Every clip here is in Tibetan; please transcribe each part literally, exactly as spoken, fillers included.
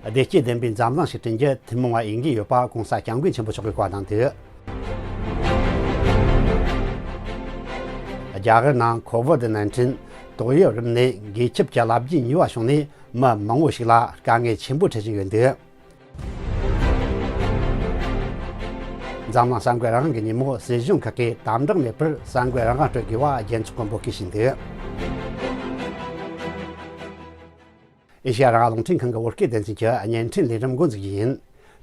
བདེ་སྐྱིད་ལྡན་པའི་འཛམ་གླིང་ཞིག་བསྐྲུན་རྒྱུར་ཐུན་མོང་བ་འོས་འགན་ཡོད་པ་༸གོང་ས་༸སྐྱབས་མགོན་ཆེན་པོ་མཆོག་གིས་བཀའ་གནང་འདུག་རྒྱ་གར་ནང་ཁོ་ཝིད་ནན་ཏིན་ཏོག་དབྱིབས་རིམས་ནད་འགོས་ཁྱབ་ཀྱི་རླབས་རྒྱུན་ཉེ་བ་བྱུང་ནས་མི་མང་བོ་ཞིག་ལ་དཀའ་ངལ་ཆེན་པོ་འཕྲད་བཞིན་ཡོད་འདུག་འཛམ་གླིང་གསར་འགོད་རང་དབང་གི་ཉིན་མོ་སྲིད་གཞུང་ཁག་གིས་དམ་དྲག་མེད་པར་གསར་འགོད་རང་དབང་སྤྲོད་དགོས་པ་རྒྱལ་ཚོགས་ཀྱིས་འབོད་སྐུལ་བྱས་འདུག་ཨེ་ཤེ་ཡ་རང་དབང་རླུང་འཕྲིན་ཁང་གི་བོད་སྐད་སྡེ་ཚན་གྱི་བརྙན་འཕྲིན་ལས་རིམ་འགོ་འཛུགས་རྒྱུ་ཡིན།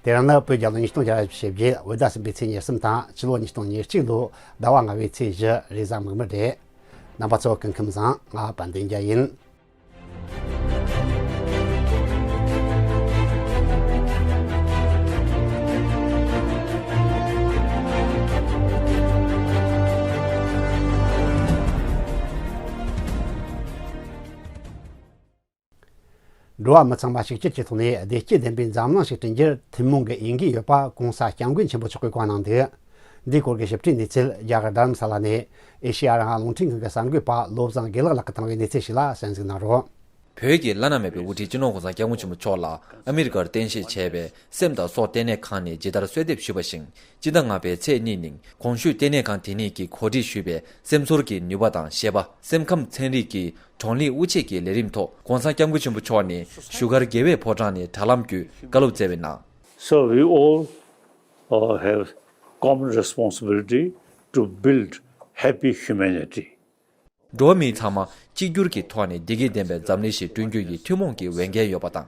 དེ་རིང་ནི་བོད་རྒྱལ་ལོ་ཉིས་སྟོང་བརྒྱ་བཞི་བཅུ་ཞེ་བརྒྱད་འོད་ཟླ་གསུམ་པའི་ཚེས་ཉེར་གསུམ་དང་ཕྱི་ལོ་ཉིས་སྟོང་ཉེར་གཅིག་ལོའི་ཟླ་བ་ལྔ་པའི་ཚེས་བཞི་རེས་གཟའ་མིག་དམར་རེད། རྣམ་པ་ཚོ་སྐུ་ཁམས་བཟང་། ང་དཔལ་ལྡན་རྒྱལ་ཡིན། འགྲོ་བ་མི་ཚང་མ་གཅིག་གྱུར་གྱི་ཐོག་ནས་བདེ་སྐྱིད་ལྡན་པའི་འཛམ་གླིང་ཞིག་བསྐྲུན་རྒྱུར་ཐུན་མོང་གི་འོས་འགན་ཡོད་པ་༸གོང་ས་༸སྐྱབས་མགོན་ཆེན་པོ་མཆོག་གིས་བཀའ་གནང་འདུག་འདིའི་སྐོར་གྱི་ཞིབ་ཕྲའི་གནས་ཚུལ་རྒྱ་གར་རྡ་རམ་ས་ལ་ནས་ཨེ་ཤེ་ཡ་རང་དབང་རླུང་འཕྲིན་ཁང་གི་གསར་འགོད་པ་བློ་བཟང་དགེ་ལེགས་ལགས་ཀྱིས་བཏང་བའི་གནས་ཚུལ་ཞིག་ལ་གསན་གཟིགས་གནང་རོགས། བོད་ཀྱི་བླ་ན་མེད་པའི་དབུ་ཁྲིད་སྤྱི་ནོར་༸གོང་ས་༸སྐྱབས་མགོན་ཆེན་པོ་མཆོག་ལ་ཨ་མི་རི་ཀར་རྟེན་གཞི་བྱས་པའི་སེམས་དང་སྲོག་ལྟེ་གནས་ཁང་ནས་ཇི་ལྟར་གསོལ་འདེབས་ཞུས་པ་བཞིན། སྤྱི་ཟླ་ལྔ་པའི་ཚེས་གཉིས་ཉིན་གོང་ཞུས་ལྟེ་གནས་ཁང་དེ་ཉིད་ཀྱིས་གོ་སྒྲིག་ཞུས་པའི་སེམས་ཚོར་གྱི་ནུས་པ་དང་ཤེས་པ། སེམས་ཁམས་ཚན་རིག་གི་བགྲོ་གླེང་དབུ་འབྱེད་ཀྱི་ལས་རིམ་ཐོག་༸གོང་ས་༸སྐྱབས་མགོན་ཆེན་པོ་མཆོག་ནས་བཞུགས་སྒར་རྒྱལ་བའི་ཕོ་བྲང་ནས་དྲ་ལམ་བརྒྱུད་བཀའ་སློབ་སྩལ་བའི་ནང་། So we all uh, have common responsibility to build happy humanity. འགྲོ་བ་མི་ཚང་མ་གཅིག་གྱུར་གྱི་ཐོག་ནས་བདེ་སྐྱིད་ལྡན་པའི་འཛམ་གླིང་ཞིག་བསྐྲུན་རྒྱུ་ཡི་ཐུན་མོང་གི་འོས་འགན་ཡོད་པ་དང་།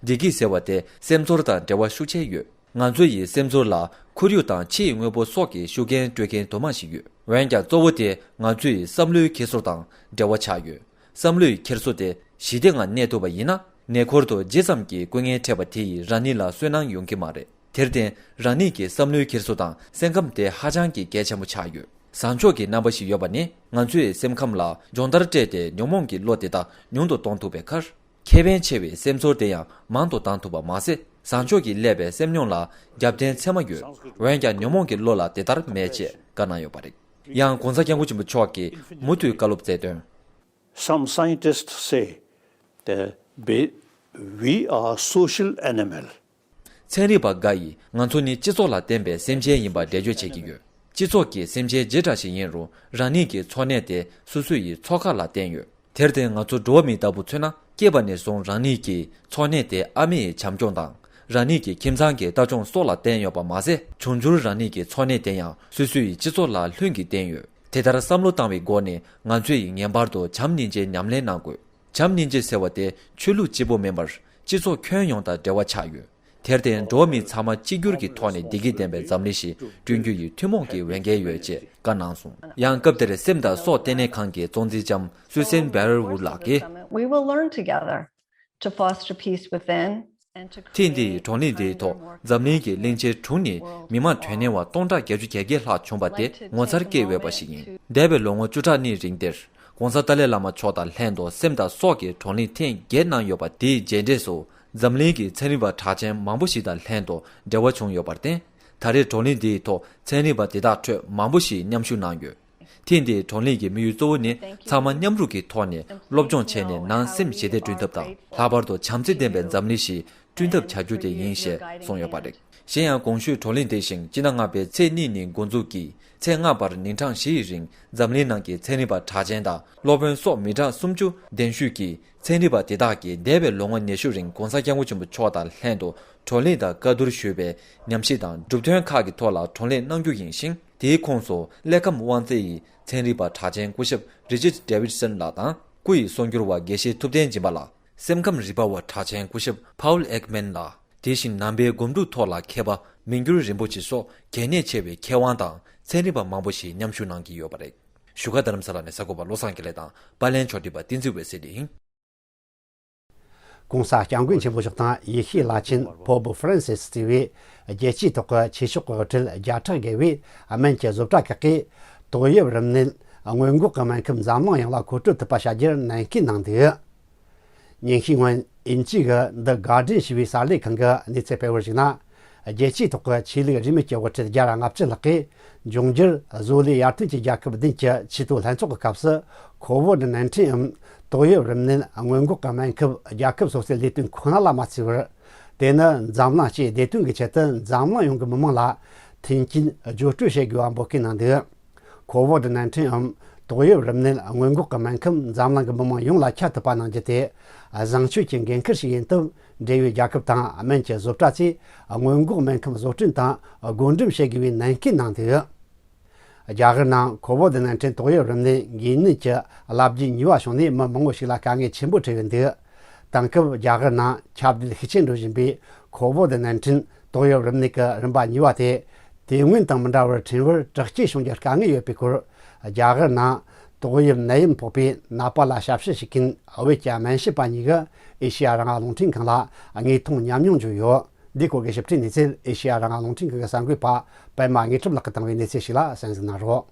བདེ་སྐྱིད་ཟེར་བ་དེ་སེམས་ཚོར་དང་འབྲེལ་བ་ཤུགས་ཆེ་ཡོད། ང་ཚོ་ཡི་སེམས་ཚོར་ལ་ཁོར་ཡུག་དང་ཕྱི་ཡི་དངོས་པོ་སོགས་ཀྱི་ཤུགས་རྐྱེན་སྤྲོད་མཁན་དུ་མ་ཞིག་ཡོད། འོན་ཀྱང་གཙོ་བོ་དེ་ང་ཚོ་ཡི་བསམ་བློའི་འཁྱེར་སོ་དང་འབྲེལ་བ་ཆགས་ཡོད། བསམ་བློའི་འཁྱེར་སོ་དེ་ཞི་བདེ་ངང་གནས་ཐུབ་པ་ཡིན་ན། གནས་འཁོར་དུ་ཇི་ཙམ་གྱིས་སྐུ་ངལ་འཕྲད་པ་དེ་ཡིས་རང་ཉིད་ལ་སུན་སྣང་ཡོང་གི་མ་རེད། དེར་བརྟེན། རང་ཉིད་ཀྱི་བསམ་བློའི་འཁྱེར་སོ་དང་སེམས་ཁམས་དེ་ཧ་ཅང་གི་གལ་ཆེན་པོ་ཆགས་ཡོད། བཟང་ཕྱོགས་ཀྱི་རྣམ་པ་ཞིག་ཡོད་པ་ནི་ང་ཚོའི་སེམས་ཁམས་ལ་སྦྱོང་བརྡར་སྤྲད་དེ་ཉོན་མོངས་ཀྱི་བློ་དེ་དག་ཉུང་དུ་གཏོང་ཐུབ་པའི་ཁར། ཁེ་ཕན་ཆེ་བའི་སེམས་ཚོར་དེ་ཡང་མང་དུ་བཏང་ཐུབ་པ་མ་ཟད། བཟང་ཕྱོགས་ཀྱིས་བསླད་པའི་སེམས་མྱོང་ལ་རྒྱབ་རྟེན་ཚད་མ་ཡོད། འོན་ཀྱང་ཉོན་མོངས་ཀྱི་བློ་ལ་དེ་ལྟར་མེད་ཅེས་བཀའ་གནང་ཡོད་པ་རེད། ཡང་༸གོང་ས་༸སྐྱབས་མགོན་ཆེན་པོ་མཆོག་གིས་མུ་མཐུད་བཀའ་སློབ་སྩལ་དོན། Some scientists say that be- we are social animal. ཚན་རིག་པ་འགའ་ཡིས་ང་ཚོ་ནི་སྤྱི་ཚོགས་ལ་བརྟེན་པའི་སེམས་ཅན་ཡིན་པར་འགྲེལ་བརྗོད་བྱེད་ཀྱི་ཡོད། སྤྱི་ཚོགས་ཀྱི་སེམས་ཅན་ཇི་འདྲ་ཞིག་ཡིན་རུང་རང་ཉིད་ཀྱི་འཚོ་གནས་དེ་སོ་སོ་ཡི་འཚོ་ཁ་ལ་བརྟེན་ཡོད། དེར་བརྟེན་ང་ཚོ་འགྲོ་བ་མིའི་ལྟ་བུ་མཚོན་ན་སྐྱེས་པ་ནས་བཟུང་རང་ཉིད་ཀྱི་འཚོ་གནས་དེ་ཨ་མའི་བྱམས་སྐྱོང་དང་། རང་ཉིད་ཀྱི་ཁྱིམ་ཚང་གི་ལྟ་སྐྱོང་སོགས་ལ་བརྟེན་ཡོད་པ་མ་ཟད། འབྱུང་འགྱུར་རང་ཉིད་ཀྱི་འཚོ་གནས་དེ་ཡང་སོ་སོ་ཡི་སྤྱི་ཚོགས་ལ་ལྷུན་གྱིས་བརྟེན་ཡོད། དེ་ལྟར་བསམ་བློ་བཏང་བའི་སྒོ་ནས་ང་ཚོས་ངེས་པར་དུ་བྱམས་སྙིང་རྗེ་ཉམས་ལེན་གནང་དགོས། བྱམས་སྙིང་རྗེ་ཟེར་བ་དེ་ཆོས་ལུགས་གཅིག་པུ་མིན་པར་སྤྱི་ཚོགས་ཁྱོན་ཡོངས་དང་འབྲེལ་བ་ཆགས་ཡོད། དེར་བརྟེན་འགྲོ་བ་མི་ཚང་མ་གཅིག་གྱུར་གྱི་ཐོག་ནས་བདེ་སྐྱིད་ལྡན་པའི་འཛམ་གླིང་ཞིག་བསྐྲུན་རྒྱུ་ཡི་ཐུན་མོང་གི་འོས་འགན་ཡོད་ཅེས་བཀའ་གནང་སོང་། ཡང་སྐབས་དེར་སེམས་དང་སྲོག་ལྟེ་གནས་ཁང་གི་གཙོ་འཛིན་ལྕམ་Susan Barer Wood ལགས་ཀྱིས། We will learn together to foster peace within and to ཐེངས་འདིའི་བགྲོ་གླེང་འདིའི་ཐོག་འཛམ་གླིང་གི་གླིང་ཆེན་དྲུག་ནས་མི་དམངས་དོན་གཉེར་བ་སྟོང་ཕྲག་བརྒྱད་ཅུ་གྱ་བརྒྱད་ལྷག་བྱུང་བ་དེ་ངོ་མཚར་སྐྱེ་འོས་པ་ཞིག་ཡིན། འདས་པའི་ལོ་ངོ་བཅུ་ཕྲག་གཉིས་རིང་དེར་༸གོང་ས་ཏཱ་ལའི་བླ་མ་མཆོག་དང་ལྷན་དུ་སེམས་དང་སྲོག་གི་བགྲོ་གླེང་ཐེངས་བརྒྱད་གནང་ཡོད་པ་དེའི་རྗེས་འབྲས་སུ། འཛམ་གླིང་གི་ཚན་རིག་པ་གྲགས་ཅན་མང་པོ་ཞིག་དང་ལྷན་དུ་འབྲེལ་བ་བྱུང་ཡོད་པར་བརྟེན། ད་རེས་བགྲོ་གླེང་འདིའི་ཐོག་ཚན་རིག་པ་དེ་དག་ཁྲོད་མང་པོ་ཞིག་མཉམ་ཞུགས་གནང་ཡོད། ཐེངས་འདིའི་བགྲོ་གླེང་གི་དམིགས་ཡུལ་གཙོ་བོ་ནི་ཚང་མ་མཉམ་རུབ་ཀྱི་ཐོག་ནས་སློབ་སྦྱོང་བྱས་ནས་ནང་སེམས་ཞི་བདེ་བསྐྲུན་ཐབས་དང་། ལྷག་པར་དུ་བྱམས་བརྩེ་ལྡན་པའི་འཛམ་གླིང་ཞིག་བསྐྲུན་ཐབས་བྱ་རྒྱུ་དེ་ཡིན་ཞེས་གསུངས་ཡོད་པ་རེད། གཞན་ཡང་གོང་ཞུས་བགྲོ་གླེང་དེ་བཞིན་སྤྱི་ཟླ་ལྔ་པའི་ཚེས་གཉིས་ཉིན་འགོ་འཛུགས་ཀྱིས་ཚེས་ལྔ་བར་ཉིན་གྲངས་བཞི་ཡི་རིང་འཛམ་གླིང་ནང་གི་ཚན་རིག་པ་གྲགས་ཅན་དང་སློབ་དཔོན་སོགས་མི་གྲངས་སུམ་ཅུ་གདན་ཞུས་ཀྱིས། ཚན་རིག་པ་དེ་དག་གིས་འདས་པའི་ལོ་ངོ་ཉི་ཤུ་རིང་༸གོང་ས་༸སྐྱབས་མགོན་ཆེན་པོ་མཆོག་དང་ལྷན་དུ་བགྲོ་གླེང་དང་བཀའ་བསྡུར་ཞུས་པའི་ཉམས་ཞིབ་དང་གྲུབ་དོན་ཁག་གི་ཐོག་ལ་བགྲོ་གླེང་གནང་རྒྱུ་ཡིན་ཞིང་། དེའི་ཁོངས་སུ་ཀླད་ཁམས་དབང་རྩའི་ཚན་རིག་པ་གྲགས་ཅན་སྐུ་ཞབས་Richard Davidson ལགས་དང་། སྐུ་ཡི་གསུང་སྒྱུར་བ་དགེ་བཤེས་ཐུབ་བསྟན་སྦྱིན་པ་ལགས། སེམས་ཁམས་རིག་པ་བ་གྲགས་ཅན་སྐུ་ཞབས་Paul Ekman ལགས། དེ་བཞིན་ནང་པའི་སྒོམ་སྒྲུབ་ཐོག་ལ་མཁས་པ་མི་འགྱུར་རིན་པོ་ཆེ་སོགས་གལ་གནད་ཆེ་བའི་མཁས་དབང་དང་ཚན་རིག་པ་མང་པོ་ཞིག་མཉམ་ཞུགས་གནང་གི་ཡོད་པ་རེད། བཞུགས་སྒར་རྡ་རམ་ས་ལ་ནས་གསར་འགོད་པ་བློ་བཟང་དགེ་ལེགས་དང་པར་ལེན་ཕྱོགས་སྒྲིག་པ་བསྟན་འཛིན་འོད་ཟེར་ཡིན། ༸གོང་ས་༸སྐྱབས་མགོན་ཆེན་པོ་མཆོག་དང་ཡེ་ཤུའི་བླ་ཆེན་Pope Francis གཙོས་པའི་རྒྱལ་སྤྱིའི་ཐོག་གི་ཆོས་ཕྱོགས་ཀྱི་དབུ་ཁྲིད་བརྒྱ་ཕྲག་བརྒལ་བས་སྨན་གྱི་བཟོ་གྲྭ་ཁག་གིས་ཏོག་དབྱིབས་རིམས་ནད་སྔོན་འགོག་གི་སྨན་ཁབ་འཛམ་གླིང་ཡོངས་ལ་མཁོ་སྤྲོད་ཐུབ་པ་བྱ་རྒྱུར་ནན་སྐུལ་གནང་འདུག་ཉིན་ཤས་སྔོན་དབྱིན་ཇི་གི་The Guardian ཞེས་པའི་གསར་ལས་ཁང་གི་གནས་ཚུལ་སྤེལ་བར་གཞིགས་ན། རྒྱལ་སྤྱིའི་ཐོག་གི་ཆོས་ལུགས་རིས་མེད་ཀྱི་དབུ་ཁྲིད་བརྒྱ་དང་ལྔ་བཅུ་ལྷག་གིས་འབྱུང་འགྱུར་བཟོ་ལས་ཡར་ཐོན་གྱི་རྒྱལ་ཁབ་བདུན་གྱི་ཆེས་མཐོའི་ལྷན་ཚོགས་ཀྱི་སྐབས་སུ་ཁོ་ཝིད་ནན་ཏིན་འམ་ཏོག་དབྱིབས་རིམས་ནད་སྔོན་འགོག་གི་སྨན་ཁབ་རྒྱལ་ཁབ་སོ་སོའི་ལས་དོན་ཁོ་ན་ལ་མ་བརྩིས་པར། དེ་ནི་འཛམ་གླིང་སྤྱིའི་བདེ་དོན་གྱི་ཆེད་དུ་འཛམ་གླིང་ཡོངས་ཀྱི་མི་མང་ལ་མཐུན་རྐྱེན་བརྗོད་སྤྲོད་བྱེད་དགོས་པ་འབོད་སྐུལ་གནང་འདུག་ཁོ་ཝིད་ནན་ཏིན་འམ་ཏོག་དབྱིབས་རིམས་ནད་སྔོན་འགོག་གི་སྨན་ཁབ་འཛམ་གླིང་གི་མི་མང་ཡོངས་ལ་ཁྱབ་ཐུབ་པ་གནང་རྒྱུ་དེ་བཟང་སྤྱོད་ཀྱི་འགན་འཁུར་ཞིག་ཡིན་སྟབས། འབྲེལ་ཡོད་རྒྱལ་ཁབ་དང་སྨན་གྱི་བཟོ་གྲྭ་ཚོས་སྔོན་འགོག་སྨན་ཁབ་བཟོ་སྐྲུན་དང་བགོ་འགྲེམས་བྱེད་དགོས་པའི་ནན་སྐུལ་གནང་འདུག་རྒྱ་གར་ནང་ཁོ་ཝིད་ནན་ཏིན་ཏོག་དབྱིབས་རིམས་ནད་འགོས་ནད་ཀྱི་རླབས་རྒྱུན་ཉེ་བ་བྱུང་ནས་མི་མང་པོ་ཞིག་ལ་དཀའ་ངལ་ཆེན་པོ་འཕྲད་ཡོད་འདུག་དེང་སྐབས་རྒྱ་གར་ནང་ཁྱབ་གདལ་ཤུགས་ཆེན་འགྲོ་བཞིན་པའི་ཁོ་ཝིད་ནན་ཏིན་ཏོག་དབྱིབས་རིམས་ནད་ཀྱི་རིམ་པ་གཉིས་པ་དེ་དེ་སྔོན་དང་མི་འདྲ་བར་ཕྲན་བུ་དྲག་སྐྱེད་བྱུང་རྒྱུར་དཀའ་ངལ་ཡོད་པའི་སྐོར། རྒྱ་གར་ནང་ཏོག་དབྱིབས་ནད་ཡམས་ཕོག་པའི་ནད་པ་ལ་ཞབས་ཞུ་བྱེད་མཁན་བོད་ཀྱི་སྨན་ཞབས་པ་གཉིས་ཀྱིས་ཨེ་ཤེ་ཡ་རང་དབང་རླུང་འཕྲིན་ཁང་ལ་དངོས་མཐོང་ཉམས་མྱོང་བརྗོད་ཡོད། འདིའི་སྐོར་གྱི་ཞིབ་ཕྲའི་གནས་ཚུལ་ཨེ་ཤེ་ཡ་རང་དབང་རླུང་འཕྲིན་ཁང་གི་གསར་འགོད་པ་པད་མ་དངོས་གྲུབ་ལགས་ཀྱིས་བཏང་བའི་གནས་ཚུལ་ཞིག་ལ་གསན་གཟིགས་གནང་རོགས།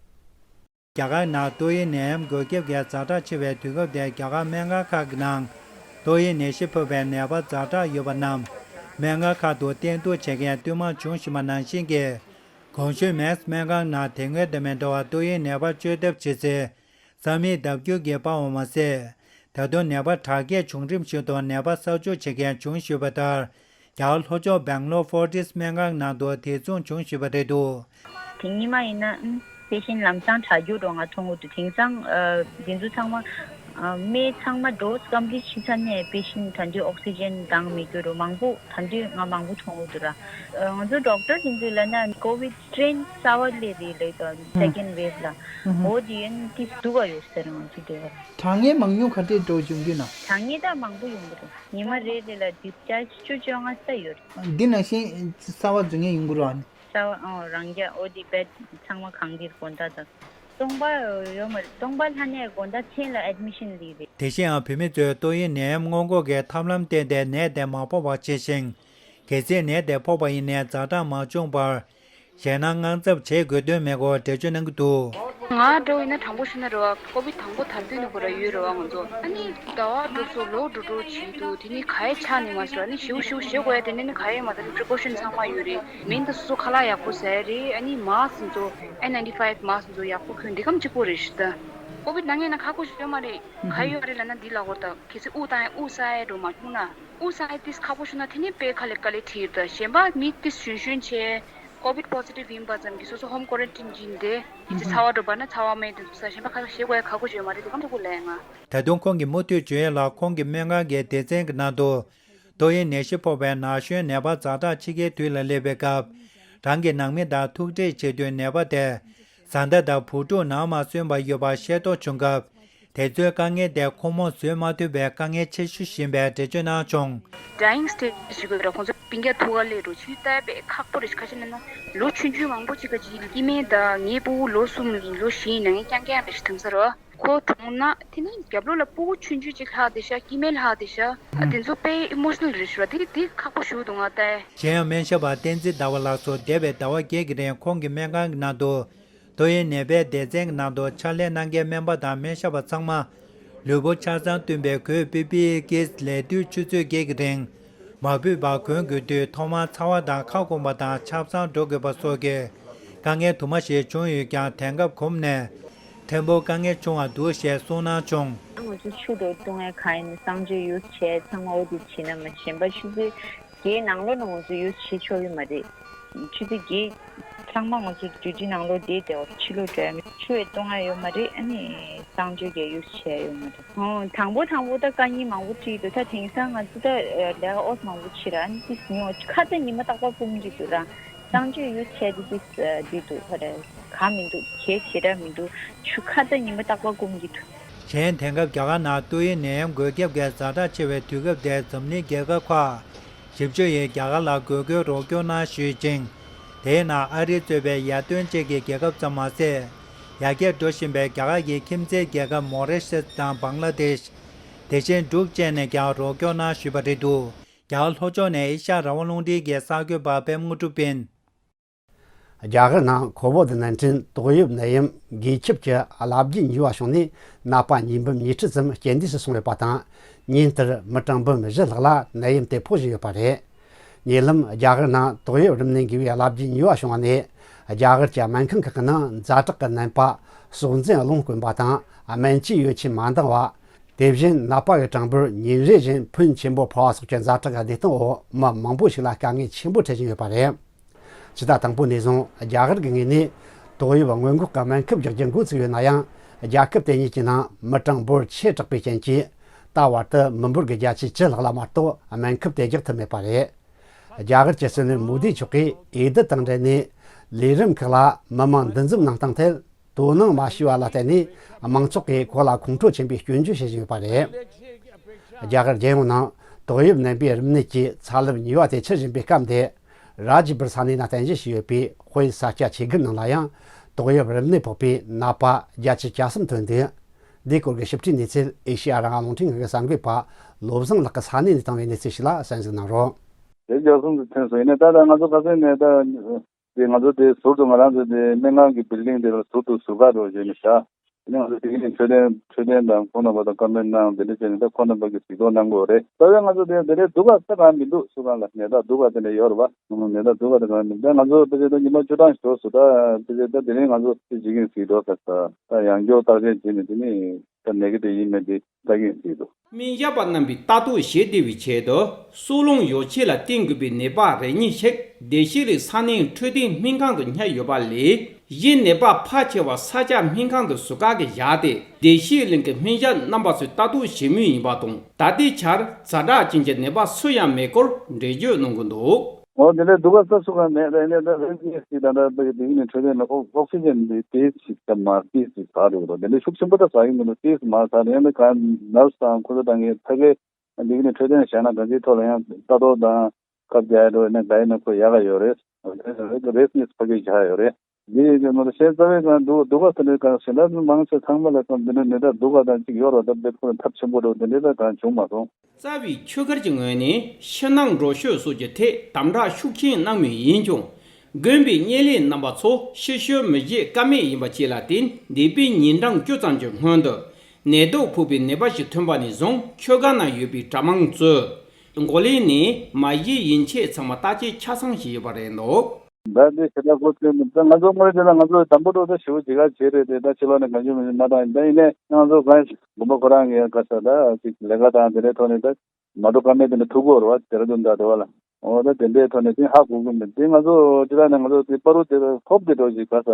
རྒྱ་གར་ནང་ཏོག་དབྱིབས་ནད་ཡམས་འགོས་ཁྱབ་ཀྱི་ཛ་དྲག་ཆེ་བའི་དུས་སྐབས་དེར། རྒྱ་གར་སྨན་ཁང་ཁག་གི་ནང་ཏོག་དབྱིབས་ནད་གཞི་ཕོག་པའི་ནད་པ་ཛ་དྲག་ཡོད་པ་རྣམས་སྨན་ཁང་ཁག་ཏུ་བསྟེན་གཏུག་བྱེད་མཁན་བསྟུད་མར་བྱུང་བཞིན་པ་ནང་བཞིན་གྱི། གོང་ཞུས་མེག་སི་སྨན་ཁང་ནང་དེ་སྔོན་དང་མི་འདྲ་བར་ཏོག་དབྱིབས་ནད་པ་བཅོས་ཐབས་བྱེད་སའི་ས་མིག་ལྡབ་འགྱུར་གྱིས་སྤར་བ་མ་ཟད། ད་དུང་ནད་པ་དྲག་སྐྱེད་བྱུང་རིམ་བཞིན་དུ་ནད་པ་གསོ་བཅོས་བྱེད་མཁན་བྱུང་བཞིན་པ་ལྟར། རྒྱ་གར་ལྷོ་ཕྱོགས་སྦེང་ལོར་ཧྥོར་ཊིས་སྨན་ཁང་ནང་དུ་དེ་མཚུངས་བྱུང་བཞིན་པ་རེད་འདུག་དེ་ཉི་མ་ཡིན་ན་ཨང་པེ་ཤེན་ལམ་སང་དྲག་རྒྱུ་འགྲོ་ང་མཐོང་གི་འདུག་དེང་སང་ཨ་འདི་ཚོ་ཚང་མ་ཨ་སྨན་ཚང་མ་ཌོ་སི་ཀམ་པི་ལིཊ་བྱས་ཚར་ནས་པེ་ཤེན་ད་དུང་ཨོག་སི་ཇན་འདང་མི་དགོས་རུ་མང་པོ་ད་དུང་ང་མང་པོ་མཐོང་གི་འདུག་ར། ཨ་ང་ཚོ་ཌོག་ཊར་དེ་ཚོས་ལབ་ན་ཀོ་ཝིད་སི་ཊེན་གསར་པ་སླེབས་རེད་ལབ་ད་སེ་ཀེན་ཝེབ་ལ། འོ་དེ་ཡིན་དེ་སྡུག་ག་ཡོད་ཟེར་ང་ཚོ་དེ་ག་གྲངས་ངེས་མང་ཉུང་ག་འདྲས་འགྲོ་བྱུང་གི་ན། གྲངས་ངེས་ད་མང་པོ་ཡོང་གི་རེད། ཉི་མ་རེ་རེ་ལ་ཌིས་ཅཱར་ཇི་བཅུ་བཅོ་ལྔ་ཙམ་ཡོད་རེད། འདི་ནང་བཞིན་གསར་པ་འཛུལ་མཁན་ཡོང་གི་རེད་ཨ་ནི། གསར་པ་ཨང་རང་རྒྱ་འོ་དེ་བེཌ་ཚང་མ་གང་གི་དགོང་དག་དང་། སྟོང་པ་ཡོད་མ་རེད། སྟོང་པ་ལྷག་ནས་དགོང་དག་ཚེས་ལ་ཨེཌ་མི་ཤན་ལི་རེད། དེ་བཞིན་ཡང་བོད་མི་ཚོས་ཏོག་དབྱིབས་ནད་ཡམས་སྔོན་འགོག་གི་ཐབས་ལམ་བསྟེན་ཏེ་ནད་དེ་མ་ཕོག་པ་བྱེད་ཅིང་། གལ་སྲིད་ནད་དེ་ཕོག་པ་ཡིན་ནའི་ཛ་དྲག་མ་བྱུང་བར། ཞེད་སྣང་དངངས་འཚབ་བྱེད་དགོས་དོན་མེད་སྐོར་འགྲེལ་བརྗོད་གནང་གི་འདུག་ང་འདྲ་བོ་ཡིན་ན་དྲང་པོ་ཞུས་ན་རེད་བ། ཀོ་བིད་དང་པོ་དར་དུས་ནས་ཁོ་ར་ཡོད་རེད་བ་ང་ཚོ། ཨ་ནི་ཟླ་བ་འགྲོ་སོ་ལོ་འགྲོ་འགྲོ་བྱེད་འདུག་དེ་ནི་ག་ཡེ་ཆགས་ནས་མ་ཤོར། ཨ་ནི་ཞིའུ་ཞིའུ་ཞེ་དགོས་ཡ་དེ་ནི་ནི་ག་ཡེ་མ་དར་པི་རི་ཀོ་ཤན་ཚང་མ་ཡོད་རེད། མིང་དང་སོ་སོ་ཁ་ལག་ཡག་པོ་ཟ་ཡ་རེད། ཨ་ནི་མཱ་སི་ཚོ་ཨེན་ནའིན་ཊི་ཕའིབ་མཱ་སི་ཚོ་ཡག་པོ་གོན་འདི་གམ་གཅིག་པོ་རེད་ཤི་ད། ཀོ་བིད་ན་ངས་ན་ཁག་པོ་ཞིག་ཡོད་མ་རེད། ག་ཡོད་རེད་ལབ་ན་འདི་ལ་གོ་ད་གལ་སྲིད་དབུགས་བཏང་ཡ་དབུགས་བསགས་ཡ་འགྲོ་མ་བྱུང་ན། དབུགས་བསགས་ཡ་ཏིས་ཁག་པོ་ཞིག་ན་དེ་ནི་དཔེ་ཁ་ལས་དཀའ་ལས་ཁྲིད་ད་གཞན་པ་མི་ཏིས་ཞོན་ཞོན་བྱས། ཀོ་བིད་པོ་སི་ཊིབ་ཡིན་པ་ཙམ་གྱིས་སོ་སོ་ཧོམ་ཀོ་རན་ཊིན་བྱིན་ཏེ། ཡིན་ཚེ་ཚ་བ་འགྲོ་བ་ན་ཚ་བ་སྨན་དེ་ཚོ་ཟ། གཞན་པ་ཁ་ཤས་ཞེ་དགོས་ཡ་ཁག་པོ་ཞིག་ཡོད་མ་རེད། དེ་གམ་ཐུག་གོ་ལས་ང་། ད་དུང་ཁོང་གིས་མུ་མཐུད་བརྗོད་ཡ་ལ། ཁོང་གི་སྨན་ཁང་གི་སྡེ་ཚན་གྱི་ནང་དུ་ཏོག་དབྱིབས་ནད་གཞི་ཕོག་པའི་ན་གཞོན་ནད་པ་ཛ་དྲག་ཕྱི་རྒྱལ་དུས་ལ་སླེབས་པའི་སྐབས། རང་གི་ནང་མི་དང་ཐུག་འཕྲད་བྱེད་དུས་ནད་པ་དེ་བཟའ་ཟླ་དང་བུ་ཕྲུག་ནང་མ་སོན་པ་ཡོད་པ་ཤེས་རྟོགས་བྱུང་སྐབས། དེ་ཚོའི་དཀའ་ངལ་དེ་ཁོང་མོ་བཟོད་མ་ཐུབ་པའི་དཀའ་ངལ་ཆེ་ཤོས་ཤིག་ཡིན་པའི་འགྲེལ་བརྗོད་གནང་བྱུང་། ཌའི་ཡིང་སི་ཊེ་ཇི་ཞིག་ཡོད་ར། ཁོང་ཚོ་སྤུན་ཀྱག་ཐུག་ག་སླེབས་འགྲོ་ཆུ་བལྟས་པས་ཁག་པོ་རེད། ཁ་ཤས་ན་ན་ལོ་ཆུང་ཆུང་མང་པོ་ཅིག་ག་ཅིག་སྐྱེ་དམན་དང་ངའི་སྤུ་གུ་ལོ་གསུམ་ཡིན་ལོ་བཞི་ཡིན་ན་ངས་རྐྱང་རྐྱང་རེ་ཞིག་དམ་ས་ར། ཁོ་གྲོངས་ན་དེ་ནི་རྒྱབ་ལོགས་ལ་སྤུ་གུ་ཆུང་ཆུང་ཅིག་ལྷག་བསྡད་ཤག་སྐྱེ་དམན་ལྷག་བསྡད་ཤག་ཨ་དེ་ཚོ་དཔེ་ཨི་མོ་ཤི་ནལ་རེད་ཤག་དེ་དེ་ཁག་པོ་ཞིག་འདུག་ང་ལྟ་ཡ། གཞན་ཡང་སྨན་ཞབས་པ་བསྟན་འཛིན་ཟླ་བ་ལགས་སུ་འདས་པའི་ཟླ་བ་བརྒྱད་ཀྱི་རིང་ཁོང་གི་སྨན་ཁང་གི་ནང་དུ་ཏོག་དབྱིབས་ནད་པའི་སྡེ་ཚན་གྱི་ནང་དུ་ཕྱག་ལས་གནང་མཁན་སྨན་པ་དང་སྨན་ཞབས་པ་ཚང་མ་ལུས་པོ་ཆ་ཚང་བཏོན་པའི་གོས་པི་པི་ཨི་ཀིཊ་ལས་དུས་ཆུ་ཚོད་བརྒྱད་ཀྱི་རིང་མ་ཕུད་པར་གོན་དགོས་དུས་ཐོག་མར་ཚ་བ་དང་ཁ་སྐོམ་པ་དང་ཆབ་གསང་འགྲོ་དགོས་པ་སོགས་ཀྱི་དཀའ་ངལ་དུ་མ་ཞིག་བྱུང་ཡོད་ཀྱང་དེང་སྐབས་གོམས་ནས་ཕྲན་བུ་དཀའ་ངལ་ཆུང་བ་འདུག་ཞེས་གསུངས་གནང་བྱུང་། ང་ཚོ་ཆུ་དང་བཏུང་ཡས་གང་ཡིན་གསང་སྤྱོད་ཡུལ་བྱས་ཚང་མ་འོ་དེ་བྱེད་ན་མ་གཞན་པ་ཆུ་ཚོད་བརྒྱད་ནང་ལོགས་ནས་ང་ཚོ་ཡུལ་བྱེད་ཆོག་གི་མ་རེད། ཆུ་ཚོད་བརྒྱད་ཚང་མ་ང་ཚོ་ཌིའུ་ཊི་ནང་ལོགས་བསྡད་བསྡད་པ་ཕྱི་ལོགས་འགྲོ་ཡ་མེད། ཆུ་ཡང་བཏུང་ཡ་ཡོད་མ་རེད། ཨ་ནི་གསང་སྤྱོད་ཀྱི་ཡུལ་བྱེད་ཡ་ཡོད་མ་རེད། ཨོ་དང་པོ་དང་པོ་ད་དཀའ་ངལ་མང་པོ་འཕྲད་འདུག་ད་དེང་སང་ང་ཚོ་ད་ལས་ཀ་ཨོ་མང་པོ་བྱེད་ར། ཨ་ནི་ཏིས་ཉོ་ཁ་ད་ཉི་མ་རྟག་པར་སྐོམ་གྱི་འདུག་ར། གསང་སྤྱོད་ཡུལ་བྱས་ཏེ་ཏིས་འདི་འདུག་ཁ་ད་གང་མི་འདུག་གལ་ཆེ་དྲགས་མི་འདུག་ཆུ་ཁ་ད་ཉི་མ་རྟག་པར་སྐོམ་གྱི་འདུག་གཞན་དེང་སྐབས་རྒྱ་གར་ནང་ཏོག་དབྱིབས་ནད་ཡམས་འགོས་ཁྱབ་ཀྱི་ཛ་དྲག་ཆེ་བའི་དུས་སྐབས་དེར་འཛམ་གླིང་རྒྱལ་ཁབ་ཁག་བཞི་བཅུ་ཡིས་རྒྱ་གར་ལ་དགོས་མཁོའི་རོགས་སྐྱོར་གནང་ཞུས་ཅིང་། དེའི་ནང་ཨ་རི་གཙོས་པའི་ཡར་ཐོན་ཅན་གྱི་རྒྱལ་ཁབ་ཙམ་མ་ཟད། ཡར་རྒྱས་འགྲོ་བཞིན་པའི་རྒྱ་གར་གྱི་ཁྱིམ་མཚེས་རྒྱལ་ཁབ་མོ་རི་ཤེས་དང་བང་ལ་དེཤ། དེ་བཞིན་འབྲུག་བཅས་ནས་ཀྱང་རོགས་སྐྱོར་གནང་ཞུས་པ་རེད་འདུག་རྒྱ་གར་ལྷོ་ཕྱོགས་ནས་ཨེ་ཤ་ཡ་རང་དབང་རླུང་འཕྲིན་གྱི་གསར་འགོད་པ་པད་མ་དངོས་གྲུབ་ཡིན། རྒྱ་གར་ནང་ཁོ་ཝིད་ནན་ཏིན་ཏོག་དབྱིབས་ནད་ཡམས་འགོས་ཁྱབ་ཀྱི་རླབས་རྒྱུན་ཉེ་བ་བྱུང་ནས་ནད་པ་ཉིས་འབུམ་ཉི་ཤུ་ཙམ་རྐྱེན་འདས་སུ་སོང་ཡོད་པ་དང་། ཉིན་ལྟར་མི་གྲངས་འབུམ་བཞི་ལྷག་ལ་ནད་ཡམས་དེ་ཕོག་བཞིན་ཡོད་པ་རེད། ཉེ་ལམ་རྒྱ་གར་ནང་ཏོག་དབྱིབས་རིམས་ནད་འགོས་པའི་རླབས་རྒྱུན་ཉེ་བ་བྱུང་བ་ནས། རྒྱ་གར་གྱི་སྨན་ཁང་ཁག་གི་ནང་ཛ་དྲག་གི་ནད་པ་གསོག་འཛིན་རླུང་དཀོན་པ་དང་སྨན་བཅོས་ཡོ་ཆས་མ་འདང་བ། དེ་བཞིན་ནད་པ་གི་གྲངས་འབོར་ཉིན་རེ་བཞིན་ཕོན་ཆེན་པོ་འཕར་བ་སོགས་ཀྱི་ཛ་དྲག་གི་བདེ་སྟངས་འོག་མི་མང་པོ་ཞིག་ལ་དཀའ་ངལ་ཆེན་པོ་འཕྲད་བཞིན་ཡོད་པ་རེད། ཕྱི་ཟླ་དང་པོ་ནས་བཟུང་རྒྱ་གར་གྱི་ངོས་ནས་ཏོག་དབྱིབས་སྔོན་འགོག་གི་སྨན་ཁབ་རྒྱག་རྒྱུ་འགོ་ཚུགས་ཡོད་ན་ཡང་། རྒྱལ་ཁབ་དེ་གཉིས་ཀྱི་ནང་མི་གྲངས་འབོར་ཆེ་དྲགས་པའི་རྐྱེན་གྱིས། ད་བར་དུ་མི་འབོར་གྱི་བརྒྱ་ཆ་བཅུ་ལྷག་ལ་མ་གཏོགས་སྨན་ཁབ་དེ་རྒྱག་ཐུབ་མེད་པ་རེད། རྒྱ་གར་གྱི་སྲིད་བློན་མོ་དི་མཆོག་གིས་འོས་བསྡུ་དང་འབྲེལ་ནས་ལས་རིམ་ཁག་ལ་མི་མང་འདུ་འཛོམས་གནང་སྟངས་ཐད་དོ་སྣང་མ་བྱས་པ་ལ་བརྟེན་ནས། མང་ཚོགས་ཀྱིས་ཁོ་ལ་ཁོང་ཁྲོ་ཆེན་པོས་སྐྱོན་བརྗོད་བྱེད་བཞིན་ཡོད་པ་རེད། རྒྱ་གར་རྒྱལ་ཡོངས་ནང་ཏོག་དབྱིབས་ནད་པའི་རིམས་ནད་ཀྱི་ཚ་རླབས་གཉིས་པ་དེ་འཕྱུར་བཞིན་པའི་སྐབས་འདིར། རཱ་ཇི་པུར་ས་གནས་ན་རྟེན་གཞི་བྱས་ཡོད་པའི་དཔེ་ས་སྐྱ་ཆོས་སྒར་ནང་ལ་ཡང་ཏོག་དབྱིབས་རིམས་ནད་ཕོག་པའི་ནད་པ་བརྒྱད་ཅུ་གྱ་གསུམ་ཐོན་འདུག་འདིའི་སྐོར་གྱི་ཞིབ་ཕྲའི་གནས་ཚུལ་ཨེ་ཤེ་ཡ་རང་དབང་རླུང་འཕྲིན་ཁང་གི་གསར་འགོད་པ་བློ་བཟང་ལགས་ཀྱིས་ས་གནས་ནས་བཏང་བའི་གནས་ཚུལ་ཞིག་ལ་གསན་གཟིགས་གནང་རོགས། བརྒྱད་ཅུ་གྱ་གསུམ་དུ་ཐོན་སོང་། ཡིན་ནའི་ད་ལྟ་ང་ཚོ་ཁ་སང་ནས་ད། དེ་ང་ཚོ་དེ་ཟུར་དུ་ང་རང་ཚོ་དེ་སྨན་ཁང་གི་བིལ་ཌིང་དེ་ལ་ཟུར་དུ་ཟུར་བཀག་འགྲོ་བྱས་ནས་བཞག་དེ་ནས་ང་ཚོ་དེ་གི་ནས་འཕྲོད་བསྟེན་འཕྲོད་བསྟེན་དང་ཁོང་རྣམ་པ་དང་བཀའ་མོལ་གནང་དེ་འདྲ་བྱས་ནས་ད་ཁོང་རྣམ་པ་གི་གཟིགས་རྟོག་གནང་དགོས་རེད། རྩ་བའི་ང་ཚོ་དེ་དེ་འདྲའི་སྡུག་ག་ས་གང་མི་འདུག་སུ་གང་ལ་ནད་རྟགས་སྡུག་ག་དེ་འདྲ་ཡོད་རེད་བ། ནད་རྟགས་སྡུག་ག་དེ་གང་མི་འདུག་ད་ང་ཚོ་དཔེ་ཆ་ད་ཉི་མ་བཅུ་གྲངས་ཞིག་འགྲོ་སོང་། ད་དཔེ་ཆ་ད་དེ་རིང་ང་ཚོ་དེ་བྱེད་ཀྱིན་གཟིགས་རྟོག་ས་ད་ཡང་བསྐྱར་བརྟག་དཔྱད་བྱས་ནས་དེ་ནས་ད་ནད་ཀྱི་དེ་ཡིན་མིན་དེ། ལྟ་གི་ཡོད་འདུག་སྨན་ཞབས་པ་རྣམ་པས་ལྟ་རྟོག་བྱེད་བདེ་བའི་ཆེད་དུ་སྲོག་རླུང་ཡོ་བྱད་ལ་བརྟེན་དགོས་པའི་ནད་པ་རེ་གཉིས་ཤིག་བདེ་སྐྱིད་གླིང་ས་གནས་འཕྲོད་བསྟེན་སྨན་ཁང་དུ་ཉར་ཡོད་པ་ལས། གཞན་ནད་པ་ཕལ་ཆེ་བ་ས་སྐྱ་སྨན་ཁང་དུ་ཟུར་བཀག་གིས་བཞག་སྟེ། བདེ་སྐྱིད་གླིང་གི་སྨན་ཞབས་རྣམ་པ་ཚོས་ལྟ་རྟོག་བྱེད་མུས་ཡིན་པ་དང་། ད་ལྟའི་ཆར་ཛ་དྲག་ཅན་གྱི་ནད་པ་སུ་ཡང་མེད་སྐོར་འགྲེལ་བརྗོད་གནང་གི་འདུག་འོ་དེ་འདྲའི་སྡུག་ག་ས་སུ་གང་མེད་རེད། ནས་ད་རེས་ངས་ཞིག་ད་ལྟ་བོད་ཀྱི་སྡིག་ནི་འཕྲོད་བསྟེན་ལ་ཨོ་ཨོག་སི་ཇན་འདི་ཏོག་ཙམ་ད་མར་ཏོག་ཙམ་ཟ་འགྲོ་གི་འདུག་དེ་འདྲའི་ཤུགས་ཆེན་པོ་ད་ཟ་གི་མི་འདུག་ཏོག་ཙམ་མར་ཟ་ནས་ཡང་ན་གང་ནར་སི་དང་ཁོ་ཚོ་དང་ངའི་ཕ་གིའི་སྡིག་ནི་འཕྲོད་བསྟེན་བྱས་ན་གང་ཅིའི་ཐོག་ལ་ཡང་ལྟ་རྟོག་དང་ཁབ་རྒྱག་འགྲོ་ཡིན་ན་ག་ཡིན་ན་ཁོ་ཡག་ག་ཡོད་རེད། རེས་ངས་ཕ་གིར་བཞག་ཡོད་རེད། འདི་ཡིན་གྱི་མ་གཏོགས་གཞན་རྩ་བའི་གང་སྡུག་སྡུག་ག་ཟེར་ནས་གང་ཞེ་ལ་མང་ཆེ་ཚང་མ་ལ་གང་འདི་ནི་ནད་རྟགས་སྡུག་ག་དང་གཅིག་ཡོད་རེད། ད་དཔེ་ཁོ་ན་ཐབས་ཆེན་པོ་འགྲོ་འདི་འདྲའི་ད་གང་བྱུང་མ་སོང་། རྩ་བའི་ཆོས་སྒར་གྱི་ངོས་ནས་ཕྱི་ནང་འགྲོ་སྐྱོད་སོགས་ཀྱི་ཐད་དམ་དྲག་ཤུགས་ཆེན་གནང་མུས་ཡིན་ཀྱང་། དགོན་པའི་བསྙེན་གནས་རྣམ་པ་ཚོ་ཕྱི་བཤོལ་མི་བྱེད་ཀ་མེད་ཡིན་པ་བཅས་ལ་བརྟེན། འདས་པའི་ཉིན་གྲངས་བཅུ་ཙམ་གྱི་སྔོན་དུ་ནད་དུག་ཕོག་པའི་ནད་པ་ཞིག་ཐོན་པ་ནས་བཟུང་ཆོས་སྒར་ནང་ཡོད་པའི་གྲྭ་མང་ཚོས་མགོ་ལས་ནས་མ་གཞི་ཡན་ཆད་ཚང་མ་བརྟག་དཔྱད་ཆ་ཚང་བྱས་ཡོད་པ་རེད་འདུག་ད་འདི་ཞེ་དྲག་གོ་ཚོད་མི་ད་ང་ཚོ་དངོས་གནས་ད་ང་ཚོ་དམ་པོ་འགྲོ་ད་ཞེ་པོ་ཅིག་ག་བྱེད་རེད་དེ། ད་ཕྱི་ལོགས་ནས་གང་བྱུང་མི་བྱུང་མ་བཏང་ཡིན། ད་ཡིན་ནའི་ང་ཚོ་གང་དགོན་པ་ཁོ་རང་གི་ག་ས་ད་ཅིག་ལས་ཀ་དང་དེ་འདྲའི་ཐོག་ནས་ད་མ་འགྲོ་ཀ་མེད་དེ་འདྲ་ཐུག་གོ་རེད་བ། དེ་ར་དུ་འདྲ་དེ་བ་ལ་འོ་ད་དེ་འདྲའི་ཐོག་ནས་དེ་ཧ་གོ་གི་མེད། དེ་ང་ཚོ་ཅི་ལ་ནས་ང་ཚོ་དེ་པ་རུ་དེ་ཧོབ་དེ་འགྲོ་ཅིག་ག་ས་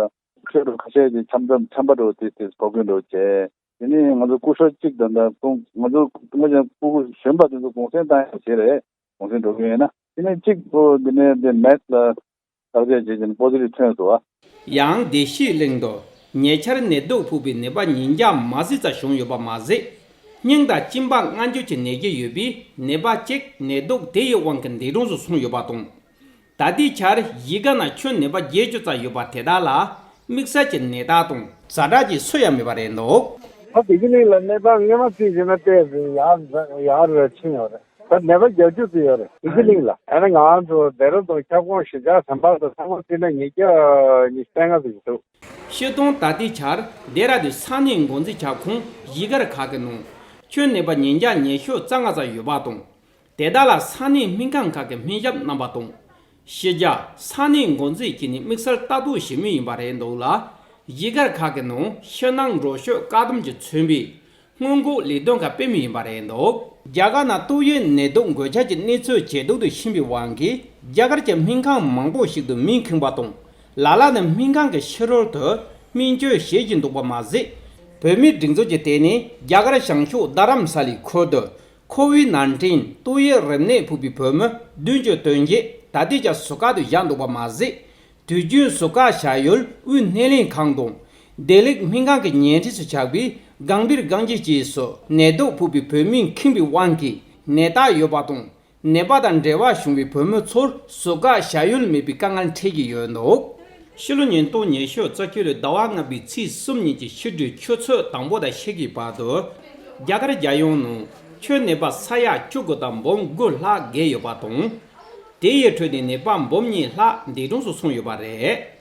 ཁྱོད་འགྲོ་ཁ་ཤས་ཀྱི་འཆམ་འཆམ་འཆམ་པ་འགྲོ་དེ་དེ་ཕོག་གི་འགྲོ་བྱས། དེ་ནས་ང་ཚོ་སྐུ་ཞབས་གཅིག་དང་ད་ཁོང་ང་ཚོ་ང་ཚོ་སྐུ་གཞོན་པ་དེ་ཚོ་གུང་སེང་བཏང་ཡག་བྱས་རེད། གུང་སེང་འགྲོ་གི་ཡིན་ན་དེ་ནས་གཅིག་པོ་དེ་ནས་དེ་མེད་ལ་བརྟག་དཔྱད་བྱེད་ཀྱིན་པོ་ཟི་ཊིབ་ཐོན་སོང་བ། ཡང་བདེ་སྐྱིད་གླིང་དུ་ཉེ་ཆར་ནད་དུག་ཕོག་པའི་ནད་པ་ཉིས་བརྒྱ་མ་ཟིན་ཙམ་བྱུང་ཡོད་པ་མ་ཟད། སྙིང་དང་གཅིན་པ་མངར་འགྱུར་གྱི་ནད་གཞི་ཡོད་པའི་ནད་པ་གཅིག་ནད་དུག་དེ་ཡི་དབང་གིས་འདས་གྲོངས་སུ་སོང་ཡོད་པ་དང་། ད་ལྟའི་ཆར་གཞིས་ཀ་ནང་ཁྱོན་ནད་པ་བརྒྱད་ཅུ་ཙམ་ཡོད་པ་དེ་དག་ལ་དམིགས་བསལ་གྱི་ནད་རྟགས་དང་ཛ་དྲག་ཅན་སུ་ཡང་མེད་པ་རེད་འདུག་ད་བདེ་སྐྱིད་གླིང་ལ་གནས་སྟངས་སྔོན་མ་བརྩིས་བྱས་ན་ཏོག་ཙམ་ཡག་ཡག་རུ་ཕྱིན་ཡོད་རེད། ད་ནད་པ་བརྒྱད་ཅུ་ཙམ་ཡོད་རེད། བདེ་སྐྱིད་གླིང་ལ། ཨ་ནི་ང་ཚོ་ལྡེ་ར་ལྡུན་ཁྱབ་ཁོངས་གཞིས་ཆགས་ཟམ་པ་དང་ཚང་མ་བརྩིས་ན་ཉིས་བརྒྱ་ཉི་ཤུ་རྩ་ལྔ་ཙམ་འདུག་སྤྱིར་བཏང་ད་ལྟའི་ཆར་ལྡེ་ར་ལྡུན་ས་གནས་འགོ་འཛིན་ཁྱབ་ཁོངས་གཞིས་སྒར་ཁག་གི་ནང་ཁྱོན་ནད་པ་ཉིས་བརྒྱ་ཉི་ཤུ་རྩ་ལྔ་ཙམ་ཡོད་པ་དང་། དེ་དག་ལ་ས་གནས་སྨན་ཁང་ཁག་གི་སྨན་ཞབས་རྣམ་པ་དང་། ཕྱི་རྒྱལ་ས་གནས་འགོ་འཛིན་བྱས་ནས་དམིགས་བསལ་ལྟ་རྟོག་བྱེད་མུས་ཡིན་པ་རེད་འདུག་ལ། གཞིས་སྒར་ཁག་གི་ནང་ཕྱི་ནང་འགྲོ་སྐྱོད་བཀག་སྡོམ་གྱིས་མཚོན་པའི་སྔོན་འགོག་ལས་དོན་ཁག་སྤེལ་མུས་ཡིན་པ་རེད་འདུག་རྒྱ་གར་ནང་ཏོག་དབྱིབས་ནད་དུག་འགོས་ཁྱབ་ཀྱི་གནས་ཚུལ་ཇེ་སྡུག་ཏུ་ཕྱིན་པའི་དབང་གིས་རྒྱ་གར་གྱི་སྨན་ཁང་མང་པོ་ཞིག་ཏུ་མི་ཁེངས་པ་དང་། ལ་ལ་ནི་སྨན་ཁང་གི་ཕྱི་རོལ་དུ་སྨན་བཅོས་བྱེད་བཞིན་འདུག་པ་མ་ཟད། བོད་མིའི་སྒྲིག་འཛུགས་ཀྱིས་དེ་ནི་རྒྱ་གར་བྱང་ཕྱོགས་རྡ་རམ་ས་ལའི་ཁུལ་དུ། ཁོ་ཝིད་ནན་ཏིན་ཏོག་དབྱིབས་རིམས་ནད་ཕོག་པའི་བོད་མི་བདུན་ཅུ་དོན་བརྒྱད་ད་ལྟའི་ཆར་ཟུར་བཀག་ཏུ་བཞག་འདུག་པ་མ་ཟད། དུས་རྒྱུན་ཟུར་བཀག་བྱ་ཡུལ་དབུས་སྣེ་ལེན་ཁང་དང་། བདེ་ལེགས་སྨན་ཁང་གི་ཉེ་འཁྲིས་སུ་ཆགས་པའི་གངས་བིར་གངས་ཅན་བཅས་སུ་ནད་དུག་ཕོག་པའི་བོད་མི་ཁེངས་པའི་དབང་གིས་ནད་རྟགས་ཡོད་པ་དང་། ནད་པ་དང་འབྲེལ་བ་བྱུང་བའི་བོད་མི་ཚོར་ཟུར་བཀག་བྱ་ཡུལ་མེད་པའི་དཀའ་ངལ་འཕྲད་ཀྱི་ཡོད་འདུག་ཕྱི་ལོ་ཉིས་སྟོང་ཉི་ཤུ་རྩ་བཞི་ལོའི་ཟླ་བ་ལྔ་པའི་ཚེས་གསུམ་ཉིན་གྱི་ཕྱི་དྲོའི་ཆུ་ཚོད་དང་པོ་དང་ཕྱེད་ཀའི་བར་དུ། རྒྱ་གར་རྒྱལ་ཡོངས་ནང་ཁྱོན་ནད་པ་ས་ཡ་བཅུ་དགུ་དང་འབུམ་དགུ་ལྷག་བརྒལ་ཡོད་པ་དང་། དེ་ཡི་ཁྲོད་ནས་ནད་པ་འབུམ་གཉིས་ལྷག་འདས་གྲོངས་སུ་སོང་ཡོད་པ་རེད།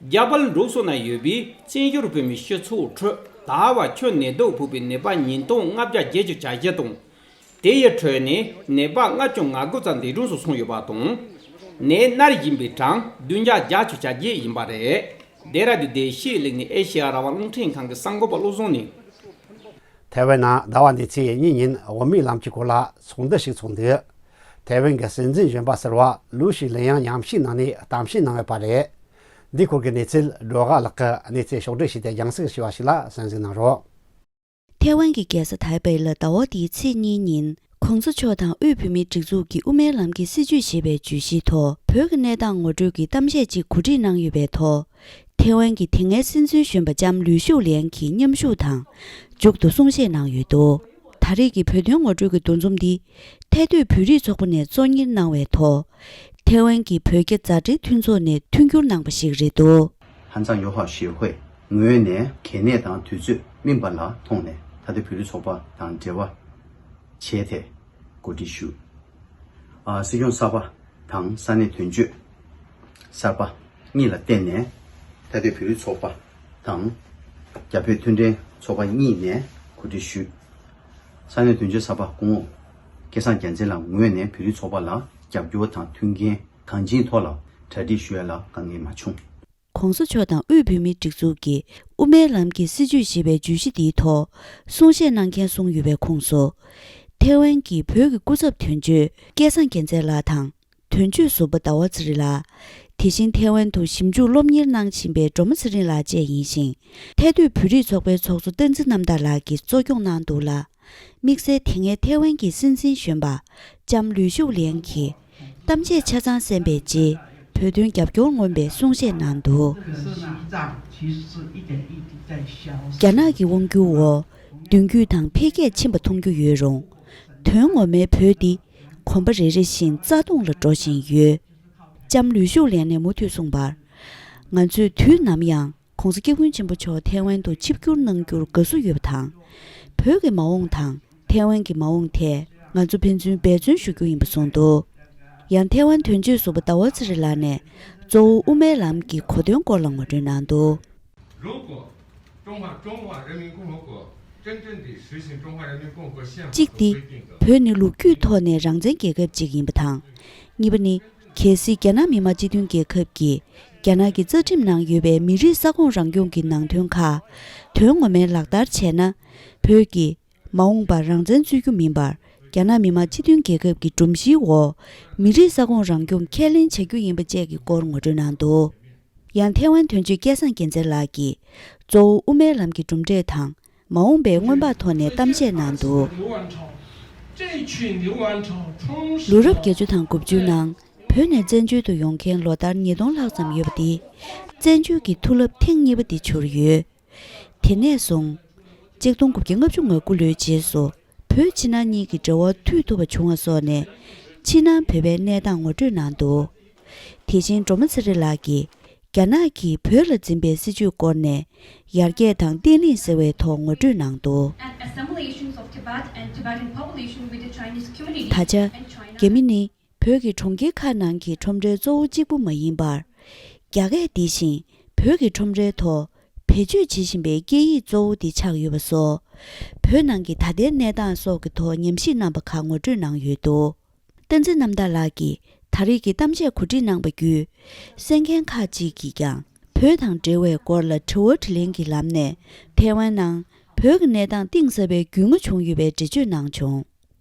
རྒྱ་བལ་འབྲུག་གསུམ་ན་ཡོད་པའི་བཙན་བྱོལ་བོད་མིའི་སྤྱི་ཚོགས་ཁྲོད་ད་བར་ཁྱོན་ནད་དུག་ཕོག་པའི་ནད་པ་ཉིས་སྟོང་ལྔ་བརྒྱ་བརྒྱད་ཅུ་གྱ་བཞི་དང་། དེ་ཡི་ཁྲོད་ནས་ནད་པ་ལྔ་བཅུ་ང་དགུ་ཙམ་འདས་གྲོངས་སུ་སོང་ཡོད་པ་དང་། ནད་མནར་བཞིན་པའི་གྲངས་བདུན་བརྒྱ་བརྒྱད་ཅུ་གྱ་བརྒྱད་ཡིན་པ་རེད། ལྡེ་ར་ལྡུན་བདེ་སྐྱིད་གླིང་ནས་ཨེ་ཤེ་ཡ་རང་དབང་རླུང་འཕྲིན་ཁང་གི་གསར་འགོད་པ་བློ་བཟང་ནས། ཐའེ་ཝན་ནང་ཟླ་བ་འདིའི་ཚེས་གཉིས་ཉིན་དབུ་མའི་ལམ་གྱི་སྐོར་ལ་ཚོགས་འདུ་ཞིག་ཚོགས་འདུག་ཐའེ་ཝན་གྱི་སྲིད་འཛིན་གཞོན་པ་ཟུར་པ་ལུའུ་ཞི་ལིན་ཡང་མཉམ་ཞུགས་གནང་ནས་གཏམ་བཤད་གནང་ཡོད་པ་རེད། འདིའི་སྐོར་གྱི་གནས་ཚུལ་སྒྲོལ་དཀར་ལགས་ཀྱིས་གནས་ཚུལ་ཕྱོགས་བསྒྲིགས་བྱས་ཏེ་རྒྱང་སྲིང་ཞུས་པ་ཞིག་ལ་གསན་གཟིགས་གནང་རོགས། ཐའེ་ཝན་གྱི་རྒྱལ་ས་ཐའེ་པེ་ལ་ཟླ་བ་འདིའི་ཚེས་གཉིས་ཉིན་གོང་ས་མཆོག་དང་དབུས་བོད་མིའི་སྒྲིག་འཛུགས་ཀྱི་དབུ་མའི་ལམ་གྱི་སྲིད་བྱུས་ཞེས་པའི་བརྗོད་གཞིའི་ཐོག་བོད་ཀྱི་གནས་སྟངས་ངོ་སྤྲོད་ཀྱི་གཏམ་བཤད་ཅིག་གོ་སྒྲིག་གནང་ཡོད་པའི་ཐོག་ཐའེ་ཝན་གྱི་དེ་སྔའི་སྲིད་འཛིན་གཞོན་པ་ལྕམ་ལུའུ་ཞུའུ་ལེན་གྱིས་མཉམ་ཞུགས་དང་མཇུག་ཏུ་གསུང་བཤད་གནང་ཡོད་འདུག་ད་རེས་ཀྱི་བོད་དོན་ངོ་སྤྲོད་ཀྱི་འདུ་འཛོམས་འདི་ཐའེ་སྡོད་བོད་རིགས་ཚོགས་པ་ནས་གཙོ་གཉེར་གནང་བའི་ཐོག་ཐའེ་ཝན་གྱི་བོད་རྒྱ་མཛའ་འབྲེལ་མཐུན་ཚོགས་ནས་མཐུན་འགྱུར་གནང་པ་ཞིག་རེད་འདུག་ཧན་ཙང་ཡོ་ཧ་ཞི་ཧུའེ་ངོས་ནས་གལ་གནད་དང་དུས་ཚོད་སྨིན་པ་ལ་མཐོང་ནས་ད་ལྟ་བོད་རིགས་ཚོགས་པ་དང་འབྲེལ་བ་བྱས་ཏེ་གོ་སྒྲིག་ཞུ། ཨ། སྲིད་སྐྱོང་གསར་པ་དང་ས་གནས་དོན་གཅོད་གསར་པ་གཉིས་ལ་བརྟེན་ནས་ད་ལྟའི་བོད་རིགས་ཚོགས་པ་དང་རྒྱ་བོད་མཐུན་འབྲེལ་ཚོགས་པ་གཉིས་ནས་གོ་སྒྲིག་ཞུས། ས་གནས་དོན་གཅོད་གསར་པ་སྐུ་ངོ་སྐལ་བཟང་རྒྱལ་མཚན་ལགས་ངོས་ནས་བོད་རིགས་ཚོགས་པ་ལ་རྒྱབ་སྐྱོར་དང་མཐུན་རྐྱེན་གང་ཅིའི་ཐོག་ལ་གྲ་སྒྲིག་ཞུ་ཡ་ལ་དཀའ་ངལ་མ་བྱུང་། གོང་ས་མཆོག་དང་དབུས་བོད་མིའི་སྒྲིག་འཛུགས་ཀྱི་དབུ་མའི་ལམ་གྱི་སྲིད་བྱུས་ཞེས་པའི་བརྗོད་གཞི་འདིའི་ཐོག་གསུང་བཤད་གནང་མཁན་གསུམ་ཡོད་པའི་ཁོངས་སུ། ཐའེ་ཝན་གྱི་བོད་ཀྱི་སྐུ་ཚབ་དོན་གཅོད་སྐལ་བཟང་རྒྱལ་མཚན་ལགས་དང་། དོན་གཅོད་ཟུར་པ་ཟླ་བ་ཚེ་རིང་ལགས། དེ་བཞིན་ཐའེ་ཝན་དུ་ཞིབ་འཇུག་སློབ་གཉེར་གནང་བཞིན་པའི་སྒྲོལ་མ་ཚེ་རིང་ལགས་བཅས་ཡིན་ཞིང་། ཐའེ་སྡོད་བོད་རིགས་ཚོགས་པའི་ཚོགས་གཙོ་བསྟན་འཛིན་རྣམ་དར་ལགས་ཀྱིས་གཙོ་སྐྱོང་གནང་འདུག་ལ། དམིགས་བསལ་དེ་སྔའི་ཐའེ་ཝན་གྱི་སྲིད་འཛིན་གཞོན་པ་ལྕམ་ལུའུ་ཞུའུ་ལེན་གྱིས་གཏམ་བཤད་ཆ་ཚང་གསན་པའི་རྗེས་བོད་དོན་རྒྱབ་སྐྱོར་ངོམ་པའི་གསུང་བཤད་གནང་འདུག་རྒྱ་ནག་གི་དབང་སྒྱུར་འོག་མདུན་སྐྱོད་དང་འཕེལ་རྒྱས་ཕྱིན་པ་མཐོང་རྒྱུ་ཡོད་རུང་། དོན་ངོ་མའི་བོད་འདི་གོམ་པ་རེ་རེ་བཞིན་རྩ་སྟོངས་ལ་འགྲོ་བཞིན་ཡོད། ལྕམ་ལུའུ་ཞུའུ་ལེན་ནས་མུ་མཐུད་གསུངས་པར། ང་ཚོས་དུས་ནམ་ཡང་གོང་ས་སྐྱབས་མགོན་ཆེན་པོ་མཆོག་ཐའེ་ཝན་དུ་ཆིབས་བསྒྱུར་གནང་རྒྱུར་དགའ་བསུ་ཡོད་པ་དང་། བོད་ཀྱི་མ་འོངས་དང་ཐའེ་ཝན་གྱི་མ་འོངས་ཐད་ང་ཚོ་ཕན་ཚུན་འབད་བརྩོན་ཞུ་རྒྱུ་ཡིན་པ་གསུངས་འདུག་ཡང་ཐའེ་ཝན་དོན་གཅོད་ཟུར་པ་ཟླ་བ་ཚེ་རིང་ལགས་ནས་གཙོ་བོ་དབུ་མའི་ལམ་གྱི་གོ་དོན་སྐོར་ལ་ངོ་སྤྲོད་གནང་འདུག 如果中华中华人民共和国真正地实行中华人民共和国宪法 གཅིག་འདི། 和规定的 བོད་ནི་ལོ་རྒྱུས་ཐོག་ནས་རང་བཙན་རྒྱལ་ཁབ་ཅིག་ཡིན་པ་དང་། གཉིས་པ་ནི། གལ་སྲིད་རྒྱ་ནག་མི་དམངས་སྤྱི་མཐུན་རྒྱལ་ཁབ་ཀྱིས་རྒྱ་ནག་གི་རྩ་ཁྲིམས་ནང་ཡོད་པའི་མི་རིགས་ས་ཁོངས་རང་སྐྱོང་གི་ནང་དོན་ཁག་དོན་ངོ་མའི་ལག་བསྟར་བྱས་ན། བོད་ཀྱིས་མ་འོངས་པར་རང་བཙན་རྩོད་རྒྱུ་མིན་པར། རྒྱ་ནག་མི་དམངས་སྤྱི་མཐུན་རྒྱལ་ཁབ་ཀྱི་སྒྲོམ་གཞིའི་འོག་མི་རིགས་ས་ཁོངས་རང་སྐྱོང་ཁས་ལེན་བྱ་རྒྱུ་ཡིན་པ་བཅས་ཀྱི་སྐོར་ངོ་སྤྲོད་གནང་འདུག་ཡང་ཐའེ་ཝན་དོན་གཅོད་སྐལ་བཟང་རྒྱལ་མཚན་ལགས་ཀྱིས་གཙོ་བོ་དབུ་མའི་ལམ་གྱི་གྲུབ་འབྲས་དང་མ་འོངས་པའི་སྔོན་དཔག་ཐོག་ནས་གཏམ་བཤད་གནང་འདུག་ལོ་རབས་བརྒྱད་ཅུ་དང་དགུ་བཅུའི་ནང་བོད་ནས་བཙན་བྱོལ་དུ་ཡོང་མཁན་ལོ་ལྟར་ཉིས་སྟོང་ལྷག་ཙམ་ཡོད་པ་འདི་བཙན་བྱོལ་གྱི་མཐུ་རླབས་ཐེངས་གཉིས་པ་འདི་འཕྱུར་ཡོད། དེ་ནས་བཟུང་། གཅིག་སྟོང་དགུ་བརྒྱ་ལྔ་བཅུ་ང་དགུ་ལོའི་རྗེས་སུ་བོད་ཕྱི་ནང་གཉིས་ཀྱི་འབྲེལ་བ་མཐུད་ཐུབ་པ་བྱུང་བ་སོགས་ནས་ཕྱི་ནང་བོད་པའི་གནས་སྟངས་ངོ་སྤྲོད་གནང་འདུག་དེ་བཞིན་སྒྲོལ་མ་ཚེ་རིང་ལགས་ཀྱིས་རྒྱ་ནག་གིས་བོད་ལ་འཛིན་པའི་སྲིད་བྱུས་སྐོར་ནས་ཡར་རྒྱས་དང་བརྟན་ལྷིང་ཟེར་བའི་ཐོག་ངོ་སྤྲོད་གནང་འདུག and assimilations of Tibet and Tibetan population with the Chinese community ད་ཆ། and China. རྒྱ་མི་ནི་བོད་ཀྱི་གྲོང་ཁྱེར་ཁག་ནང་གི་ཁྲོམ་རའི་གཙོ་བོ་གཅིག་པུ་མ་ཡིན་པར། རྒྱ་སྐད་འདི་བཞིན་བོད་ཀྱི་ཁྲོམ་རའི་ཐོག་བེད་སྤྱོད་བྱེད་བཞིན་པའི་སྐད་ཡིག་གཙོ་བོ་འདི་ཆགས་ཡོད་པ་སོགས། བོད་ནང་གི་ད་ལྟའི་གནས་སྟངས་སོགས་ཀྱི་ཐོག་ཉམས་ཞིབ་གནང་པ་ཁག་ངོ་སྤྲོད་གནང་ཡོད་འདུག་བསྟན་འཛིན་རྣམ་དག་ལགས་ཀྱིས་ད་རེས་ཀྱི་གཏམ་བཤད་གོ་སྒྲིག་གནང་པ་བརྒྱུད། གསན་མཁན་ཁག་ཅིག་གིས་ཀྱང་བོད་དང་འབྲེལ་བའི་སྐོར་ལ་དྲི་བ་དྲིས་ལན་གྱི་ལམ་ནས་ཐའེ་ཝན་ནང་བོད་ཀྱི་གནས་སྟངས་གཏིང་ཟབ་པའི་རྒྱུས་མངའ་བྱུང་ཡོད་པའི་འགྲེལ་བརྗོད་གནང་བྱུང་།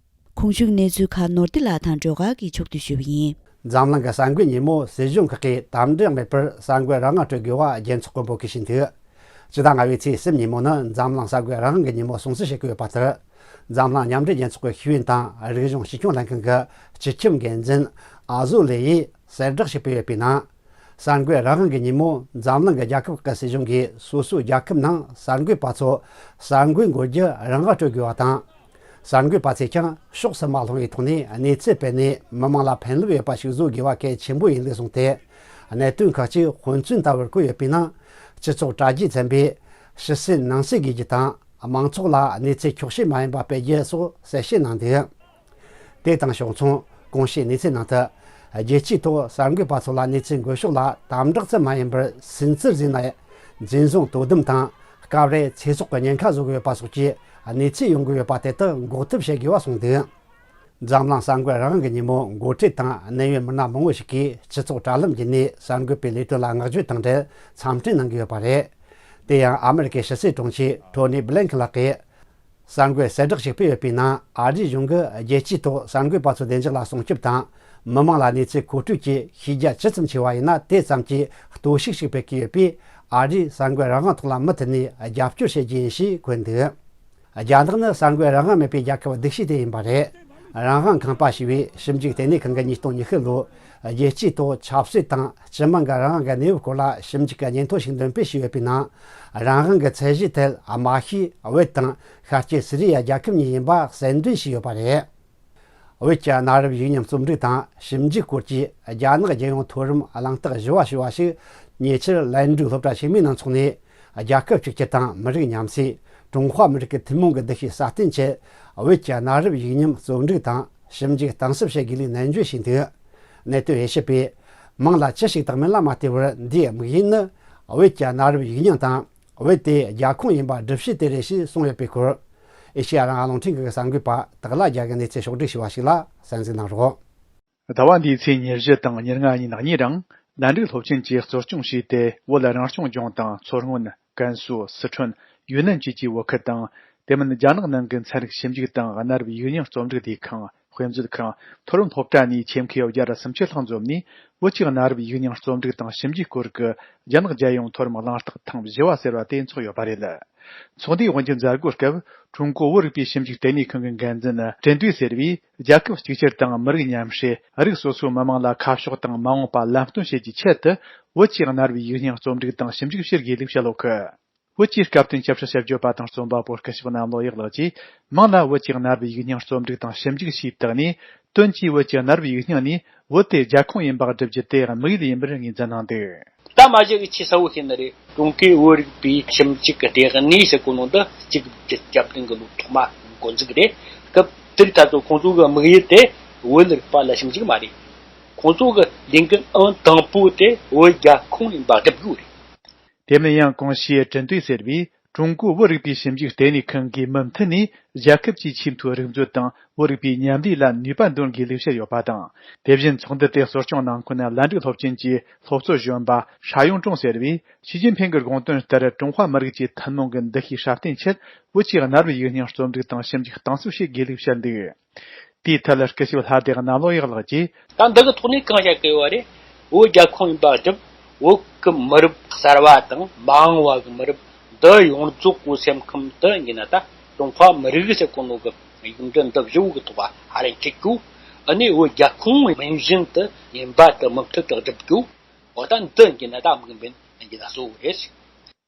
གོང་ཞུས་གནས་ཚུལ་ཁག་ནོར་བདེ་ལགས་དང་སྒྲོལ་དཀར་གྱིས་ཕྱོགས་བསྡུས་ཞུས་པ་ཡིན། འཛམ་གླིང་གི་གསར་འགོད་ཉིན་མོ་སྲིད་གཞུང་ཁག་གིས་དམ་དྲག་མེད་པར་གསར་འགོད་རང་དབང་སྤྲོད་དགོས་པ་རྒྱལ་ཚོགས་ཀྱིས་འབོད་སྐུལ་བྱས་འདུག་སྤྱི་ཟླ་ལྔ་པའི་ཚེས་གསུམ་ཉིན་མོ་ནི་འཛམ་གླིང་གསར་འགོད་རང་དབང་གི་ཉིན་མོ་སྲུང་བརྩི་བྱེད་ཀྱི་ཡོད་པ་ལྟར། འཛམ་གླིང་མཉམ་འབྲེལ་རྒྱལ་ཚོགས་ཀྱི་ཤེས་ཡོན་དང་རིག་གཞུང་གཅེས་སྐྱོང་ལྷན་ཁང་གི་སྤྱི་ཁྱབ་འགན་འཛིན་ཨ་ཟོ་ལེ་ཡིས་གསལ་བསྒྲགས་ཤིག་སྤེལ་ཡོད་པའི་ནང་། གསར་འགོད་རང་དབང་གི་ཉིན་མོ་འཛམ་གླིང་གི་རྒྱལ་ཁབ་ཁག་གི་སྲིད་གཞུང་གིས་སོ་སོའི་རྒྱལ་ཁབ་ནང་གསར་འགོད་པ་ཚོ་གསར་འགོད་འགོད་རྒྱུ་རང་དབང་སྤྲོད་དགོས་པ་དང་། གསར་འགོད་པ་ཚོས་ཀྱང་ཕྱོགས་སུ་མ་ལྷུང་བའི་ཐོག་ནས་གནས་ཚུལ་སྤེལ་ནས་མི་མང་ལ་ཕན་རླབས་ཡོད་པ་ཞིག་བཟོ་དགོས་པ་གལ་ཆེན་པོ་ཡིན་ལུགས་གསུངས་ཏེ། གནད་དོན་ཁག་ཅིག་དཔེ་མཚོན་ལྟ་བུར་བཀོད་ཡོད་པའི་ནང་། སྤྱི་ཚོགས་དྲ་རྒྱའི་ཚན་པས་ཕྱི་གསལ་ནང་གསལ་དགོས་རྒྱུ་དང་། མང་ཚོགས་ལ་གནས་ཚུལ་འཁྱོག་བཤད་མ་ཡིན་པ་སྤེལ་རྒྱུ་སོགས་གསལ་བཤད་གནང་འདུག་དེ་དང་ཕྱོགས་མཚུངས། གོང་བཤད་གནས་ཚུལ་ནང་དུ། རྒྱལ་སྤྱིའི་ཐོག་གསར་འགོད་པ་ཚོ་ལ་གནས་ཚུལ་འགོད་ཕྱོགས་ལ་དམ་དྲག་ཙམ་མ་ཡིན་པར་སུན་གཙེར་བཟོས་ནས། འཛིན་བཟུང་དོ་དམ་དང་། སྐབས་རེ་ཚེ་སྲོག་གི་ཉེན་ཁ་བཟོ་དགོས་པ་སོགས་ཀྱི་གནས་ཚུལ་ཡོང་གི་ཡོད་པ་དེ་དག་འགོག་ཐབས་བྱེད་དགོས་པ་གསུངས་འདུག་འཛམ་གླིང་གསར་འགོད་རང་དབང་གི་ཉིན་མོ་འགོ་ཁྲིད་དང་གནད་ཡོད་མི་སྣ་མང་བོ་ཞིག་གིས་སྤྱི་ཚོགས་དྲ་ལམ་བརྒྱུད་ནས་གསར་འགོད་པའི་ལས་དོན་ལ་བསྔགས་བརྗོད་དང་འབྲེལ་འཚམས་འཕྲིན་གནང་གི་ཡོད་པ་རེད། དེ་ཡང་ཨ་མེ་རི་ཀའི་ཕྱི་སྲིད་དྲུང་ཆེ་ཐོ་ནི་བྷི་ལན་ཁིན་ལགས་ཀྱིས། གསར་འགོད་གསལ་བསྒྲགས་ཤིག་སྤེལ་ཡོད་པའི་ནང་། ཨ་རིའི་གཞུང་གིས་རྒྱལ་སྤྱིའི་ཐོག་གསར་འགོད་པ་ཚོའི་བདེ་འཇགས་ལ་སྲུང་སྐྱོབ་དང་། མི་མང་ལ་གནས་ཚུལ་མཁོ་སྤྲོད་ཀྱི་ཤེས་རྒྱ་ཇི་ཙམ་ཆེ་བ་ཡིན་ན། དེ་ཙམ་གྱིས་གཏོར་བཤིག་ཞིག་སྤེལ་གྱི་ཡོད་པས། ཨ་རིས་གསར་འགོད་རང་དབང་ཐོག་ལ་མུ་མཐུད་ནས་རྒྱབ་སྐྱོར་བྱེད་རྒྱུ་ཡིན་ཞེས་འཁོད་འདུག། རྒྱ་ནག་ནི་གསར་འགོད་རང་དབང་མེད་པའི་རྒྱལ་ཁབ་སྡུག་ཤོས་དེ་ཡིན་པ་རེད། རང་དབང་ཁང་པ་ཞེས་པའི་ཞིབ་འཇུག་ལྟེ་གནས་ཁང་གིས་ཉིས་སྟོང་ཉི་ཤུ་ལོར་རྒྱལ་སྤྱིའི་ཐོག་ཆབ་སྲིད་དང་སྤྱི་དམངས་ཀྱི་རང་དབང་གི་གནས་བབ་སྐོར་ལ་ཞིབ་འཇུག་གི་སྙན་ཐོ་ཞིག་འདོན་སྤེལ་བྱས་ཡོད་པའི་ནང་། རང་དབང་གི་ཚད་གཞིའི་ཐད་དམའ་ཤོས་བོད་དང་ཤར་སྐྱེས་སི་རི་ཡ་རྒྱལ་ཁབ་གཉིས་ཡིན་པ་གསལ་འདོན་བྱས་ཡོད་པ་རེད། བོད་ཀྱི་གནའ་རབས་ཡིག་རྙིང་རྩོམ་སྒྲིག་དང་ཞིབ་འཇུག་སྐོར་གྱི་རྒྱ་ནག་རྒྱལ་ཡོངས་མཐོ་རིམ་གླེང་སྟེགས་བཞི་བ་ཞེས་པ་ཞིག་ཉེ་ཆར་ལན་ཀྲུའུ་སློབ་གྲྭ་ཆེན་མོའི་ནང་འཚོགས་ནས། རྒྱལ་ཁབ་གཅིག་གྱུར་དང་མི་རིགས་མཉམ་གསོས། ཀྲུང་ཧྭ་མི་རིགས་ཀྱི་ཐུན་མོང་གི་འདུ་ཤེས་སྲ་བརྟན་ཆེད། བོད་ཀྱི་གནའ་རབས་ཡིག་རྙིང་རྩོམ་སྒྲིག་དང་ཞིབ་འཇུག་གཏིང་ཟབ་བྱེད་དགོས་ལུགས་ནན་བརྗོད་བྱས་འདུག། གནད་དོན་དབྱེ་ཞིབ་པས། མིང་ལ་ཅི་ཞིག་བཏགས་མིན་ལ་མ་ལྟོས་པར། འདིའི་དམིགས་ཡུལ་ནི། བོད་ཀྱི་གནའ་རབས་ཡིག་རྙིང་དང་། བོད་དེ་རྒྱ་ཁོངས་ཡིན་པ་སྒྲུབ་བྱེད་དེ་རེད་ཞེས་གསུངས་ཡོད་པའི་སྐོར། ཨེ་ཤེ་ཡ་རང་དབང་རླུང་འཕྲིན་ཁང་གི་གསར་འགོད་པ་དག་ལ་རྒྱ་གི་གནས་ཚུལ་ཕྱོགས་བསྒྲིགས་ཞུས་པ་ཞིག་ལ་གསན་གཟིགས་གནང་རོགས། ཟླ་བ་འདིའི་ཚེས་ཉེར་བཞི་དང་ཉེར་ལྔ་ཉིན་གཉིས་རིང་། ལན་ཀྲུའུ་སློབ་ཆེན་གྱིས་གཙོ་སྐྱོང་བྱས་ཏེ། བོད་རང་སྐྱོང་ལྗོངས་དང་མཚོ་སྔོན། ཀན་སུའུ། སི་ཁྲོན། ཡུན་ནན་བཅས་ཀྱི་བོད་ཁུལ་དང་། དེ་མིན་རྒྱ་ནག་ནང་གི་ཚན་རིག་ཞིབ་འཇུག་དང་གནའ་རབས་ཡིག་རྙིང་རྩོམ་སྒྲིག་ལས་ཁང་། དཔེ་མཛོད་ཁང་། མཐོ་རིམ་སློབ་གྲྭ་ནས་ཆེད་མཁས་བརྒྱ་ར་སུམ་ཅུ་ལྷག་འཛོམས་ནས། བོད་ཀྱི་གནའ་རབས་ཡིག་རྙིང་རྩོམ་སྒྲིག་དང་ཞིབ་འཇུག་སྐོར་གྱི་རྒྱ་ནག་རྒྱལ་ཡོངས་མཐོ་རིམ་གླེང་སྟེགས་ཐེངས་བཞི་བ་ཟེར་བ་དེ་འཚོགས་ཡོད་པ་རེད། ཚོགས་འདུའི་དབུ་འབྱེད་མཛད་སྒོའི་སྐབས། ཀྲུང་གོ་བོད་རིག་པའི་ཞིབ་འཇུག་ལྟེ་གནས་ཁང་གི་འགན་འཛིན་ཀྲིན་ཏུའེ་ཟེར་བས། རྒྱལ་ཁབ་གཅིག་གྱུར་དང་མི་རིགས་མཉམ་བསྲེས། རིགས་སོ་སོའི་མི་དམངས་ལ་ཁ་ཕྱོགས་དང་མ་འོངས་པ་ལམ་སྟོན་བྱེད་རྒྱུའི་ཆེད་དུ། བོད་ཀྱི་གནའ་རབས་ཡིག་རྙིང་རྩོམ་སྒྲིག་དང་ཞིབ་འཇུག་བྱེད་དགོས་ལུགས་བཤད་ཡོད་གི། བོད་ཀྱི་སྐབས་བསྟུན་ཞིབ་ཕྲ་དཔྱད་བརྗོད་པ་དང་རྩོམ་པ་པོ་སྐུ་ཞབས་གནམ་ལོ་གཡག་ལགས་ཀྱིས། མིང་ལ་བོད་ཀྱི་གནའ་རབས་ཡིག་རྙིང་རྩོམ་སྒྲིག་དང་ཞིབ་འཇུག་ཞེས་བཏགས་ནས། དོན་གྱིས་བོད་ཀྱི་གནའ་རབས་ཡིག་རྙིང་ནས་བོད་དེ་རྒྱ་ཁོངས་ཡིན་པ་བསྒྲུབ་རྒྱུ་དེ་དམིགས་ཡུལ་ཡིན་པར་ངོས་འཛིན་གནང་འདུག། ད་མ་གཞི་གི་ཆེས་གསལ་བོ་ཤེས་ནི་རེད། ཀྲུང་གོའི་བོད་རིག་པའི་ཞིབ་འཇུག་གི་ལྟེ་གནས་ཟེར་གོ་ནོ་འདི་གཅིག་བརྒྱད་བརྒྱད་བདུན་གི་ལོ་ཐོག་མ་འགོ་འཛུགས་རེད། སྐབས་དེར་ད་ཚོ་ཁོང་ཚོ་གི་དམིགས་ཡུལ་དེ་བོད་རིག་པ་ལ་ཞིབ་འཇུག་མ་རེད། ཁོང་ཚོ་གི་ལས་འགན་ཨང་དང་པོ་དེ་བོད་རྒྱ་ཁོངས་ཡིན་པ་སྒྲུབ་དགོས་རེད། དེ་མིན་ཡང་ཀུང་ཤིའི་ཀྲིན་ཏུའེ་ཟེར་བས། ཀྲུང་གོའི་བོད་རིག་པའི་ཞིབ་འཇུག་ལྟེ་གནས་ཁང་གིས་མུ་མཐུད་ནས་རྒྱལ་ཁབ་ཀྱི་ཆེས་མཐོའི་རིག་མཛོད་དང་བོད་རིག་པའི་མཉམ་ལས་ལ་ནུས་པ་འདོན་དགོས་ལུགས་བཤད་ཡོད་པ་དང་། དེ་བཞིན་ཚོགས་འདུ་དེ་གཙོ་སྐྱོང་གནང་མཁན་ལན་ཀྲུའུ་སློབ་ཆེན་གྱི་སློབ་གཙོ་གཞོན་པ་ཧྲ་ཡུང་ཀྲུང་ཟེར་བས། ཞི་ཅིན་ཕིང་གི་དགོངས་དོན་ལྟར་ཀྲུང་ཧྭ་མི་རིགས་ཀྱི་ཐུན་མོང་གི་འདུ་ཤེས་སྲ་བརྟན་ཆེད། བོད་ཀྱི་གནའ་རབས་ཡིག་རྙིང་རྩོམ་སྒྲིག་དང་ཞིབ་འཇུག་གཏིང་ཟབ་བྱེད་དགོས་ལུགས་བཤད་འདུག། དེའི་ཐད་སྐུ་ཞབས་ལྷ་སྡེ་གནམ་ལོ་གཡག་ལགས་ཀྱིས། ད་འདི་གི་ཐོག་ནས་གང་བཤད་ཀྱི་ཡོད་རེད། བོད་རྒྱ་ཁོངས་ཡིན་པ་བསྒྲུབ། བོད་ཀྱི་མི་རབས་གསར་བ་དང་མ་འོངས་པ་གི་མི་རབས་འདི་ཡོངས་རྫོགས་གོ་སེམས་ཁམས་དུ་ཡིན་ན། ད་ཀྲུང་ཧྭ་མི་རིགས་ཟེར་གོ་ནོ་གི་ཡིག་འབྲུ་འདི་བཞི་བོ་གི་ཐོག་ཧ་རན་ཁྲིད་རྒྱུ། ཨ་ནི་བོད་རྒྱ་ཁོངས་མིང་བཞིན་དུ་ཡིན་པ་དུ་མུ་མཐུད་དུ་བསྒྲུབ་རྒྱུ། འོ་ད་འདི་ཡིན་ན་ད་དམིགས་འབེན་ཡིན་ན་གཙོ་བོ་རེད།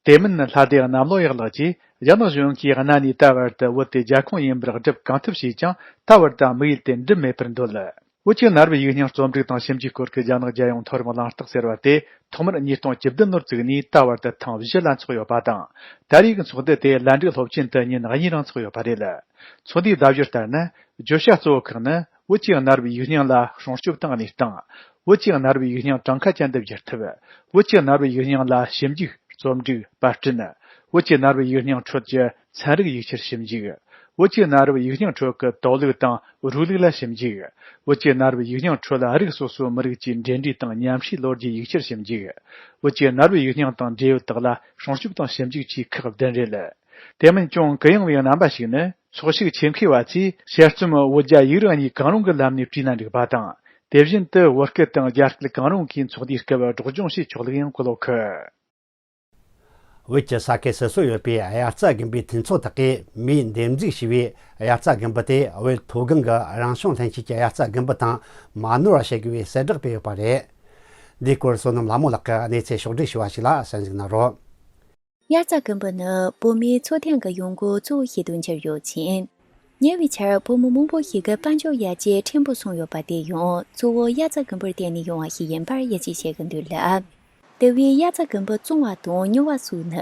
དེ་མིན་ལྷ་སྡེ་གནམ་ལོ་གཡག་ལགས་ཀྱིས། རྒྱ་ནག་གཞུང་གིས་གནའ་ནས་ད་བར་དུ་བོད་དེ་རྒྱ་ཁོངས་ཡིན་པར་སྒྲུབ་གང་ཐུབ་བྱས་ཀྱང་། ད་བར་དུ་དམིགས་ཡུལ་དེ་འགྲུབ་མེད་པར་འདོད། བོད་ཀྱི་གནའ་རབས་ཡིག་རྙིང་རྩོམ་སྒྲིག་དང་ཞིབ་འཇུག་སྐོར་གྱི་རྒྱ་ནག་རྒྱལ་ཡོངས་མཐོ་རིམ་གླེང་སྟེགས་ཟེར་བ་དེ་ཐོག་མར་ཉིས་སྟོང་བཅུ་བདུན་ལོར་བཙུགས་ནས་ད་བར་དུ་ཐེངས་བཞི་ལ་འཚོགས་ཡོད་པ་དང་། ད་རེས་ཀྱི་ཚོགས་འདུ་དེ་ལན་ཀྲུའུ་སློབ་ཆེན་དུ་ཉིན་གཉིས་རིང་འཚོགས་ཡོད་པ་རེད། ཚོགས་འདུའི་ཟླ་བཞི་ལྟར་ན། བརྗོད་བྱ་གཙོ་བོ་ཁག་ནི། བོད་ཀྱི་གནའ་རབས་ཡིག་རྙིང་ལ་སྲུང་སྐྱོབ་དང་གནས་སྟངས། བོད་ཀྱི་གནའ་རབས་ཡིག་རྙིང་གྲངས་ཀ་ཅན་དུ་བསྒྱུར་ཐབས། བོད་ཀྱི་གནའ་རབས་ཡིག་རྙིང་ལ་ཞིབ་འཇུག་རྩོམ་སྒྲིག་པར་སྐྲུན། བོད་ཀྱི་གནའ་རབས་ཡིག་རྙིང་ཁྲོད་ཀྱི་ཚན་རིག་ཡིག་ཆར་ཞིབ་འཇུག། བོད་ཀྱི་གནའ་རབས་ཡིག་རྙིང་ཁྲོད་ཀྱི་དོགས་ལུགས་དང་རུས་ལུགས་ལ་ཞིབ་འཇུག། བོད་ཀྱི་གནའ་རབས་ཡིག་རྙིང་ཁྲོད་རིགས་སོ་སོའི་མི་རིགས་ཀྱི་འབྲེལ་འདྲིས་དང་ཉམས་ཞིབ་ལོ་རྒྱུས་ཡིག་ཆར་ཞིབ་འཇུག། བོད་ཀྱི་གནའ་རབས་ཡིག་རྙིང་དང་འབྲེལ་ཡོད་དག་ལ་སྲུང་སྐྱོབ་དང་ཞིབ་འཇུག་བཅས་ཁག་བདུན་རེད། དེ་མིན་ཅུང་གུ་ཡངས་པའི་རྣམ་པ་ཞིག་ནི། ཚོགས་ཞུགས་ཆེད་མཁས་པ་ཚོས་དཔྱད་རྩོམ་བོད་རྒྱ་ཡིག་རིགས་གཉིས་གང་རུང་གི་ལམ་ནས་བྲིས་ན་འགྲིག་པ་དང་། དེ་བཞིན་དུ་བོད་སྐད་དང་རྒྱ་སྐད་གང་རུང་གིས་ཚོགས་འདུའི་སྐབས་སྒྲོག་སྦྱང་བྱེད་ཆོག་ལུགས་ཡང་བཀོད་ཡོད་གི། བོད་ཀྱི་ས་ཁུལ་སོ་སོར་ཡོད་པའི་དབྱར་རྩྭ་དགུན་འབུའི་མཐུན་ཚོགས་དག་གིས་མིའི་འདེབས་འཛུགས་བྱས་པའི་དབྱར་རྩྭ་དགུན་འབུ་དེ་བོད་མཐོ་སྒང་གི་རང་བྱུང་ལྷན་སྐྱེས་ཀྱི་དབྱར་རྩྭ་དགུན་འབུ་དང་མ་ནོར་བ་བྱེད་དགོས་པའི་གསལ་བསྒྲགས་སྤེལ་ཡོད་པ་རེད། འདིའི་སྐོར་བསོད་ནམས་ལྷ་མོ་ལགས་ཀྱིས་གནས་ཚུལ་ཕྱོགས་བསྒྲིགས་ཞུས་པ་ཞིག་ལ་གསན་གཟིགས་གནང་རོགས། དབྱར་རྩྭ་དགུན་འབུ་ནི་བོད་མིའི་འཚོ་རྟེན་གྱི་ཡོང་སྒོ་གཙོ་བོ་ཞིག་ཏུ་གྱུར་ཡོད་ཅིང་། ཉེ་བའི་ཆར་བོད་མི་མང་པོ་ཞིག་གིས་དཔལ་འབྱོར་ཡར་རྒྱས་ཕྲན་བུ་སོང་ཡོད་པ་དེ་ཡང་གཙོ་བོ་དབྱར་རྩྭ་དགུན་འབུར་བརྟེན་ནས་ཡོང་བ་ཞིག་ཡིན་པར་ཡིད་ཆེས་བྱེད་ཀྱི་འདུག་ལ། དེ་བས་དབྱར་རྩྭ་དགུན་འབུ་བཙོང་བ་དང་ཉོ་བ་སོགས་ནི་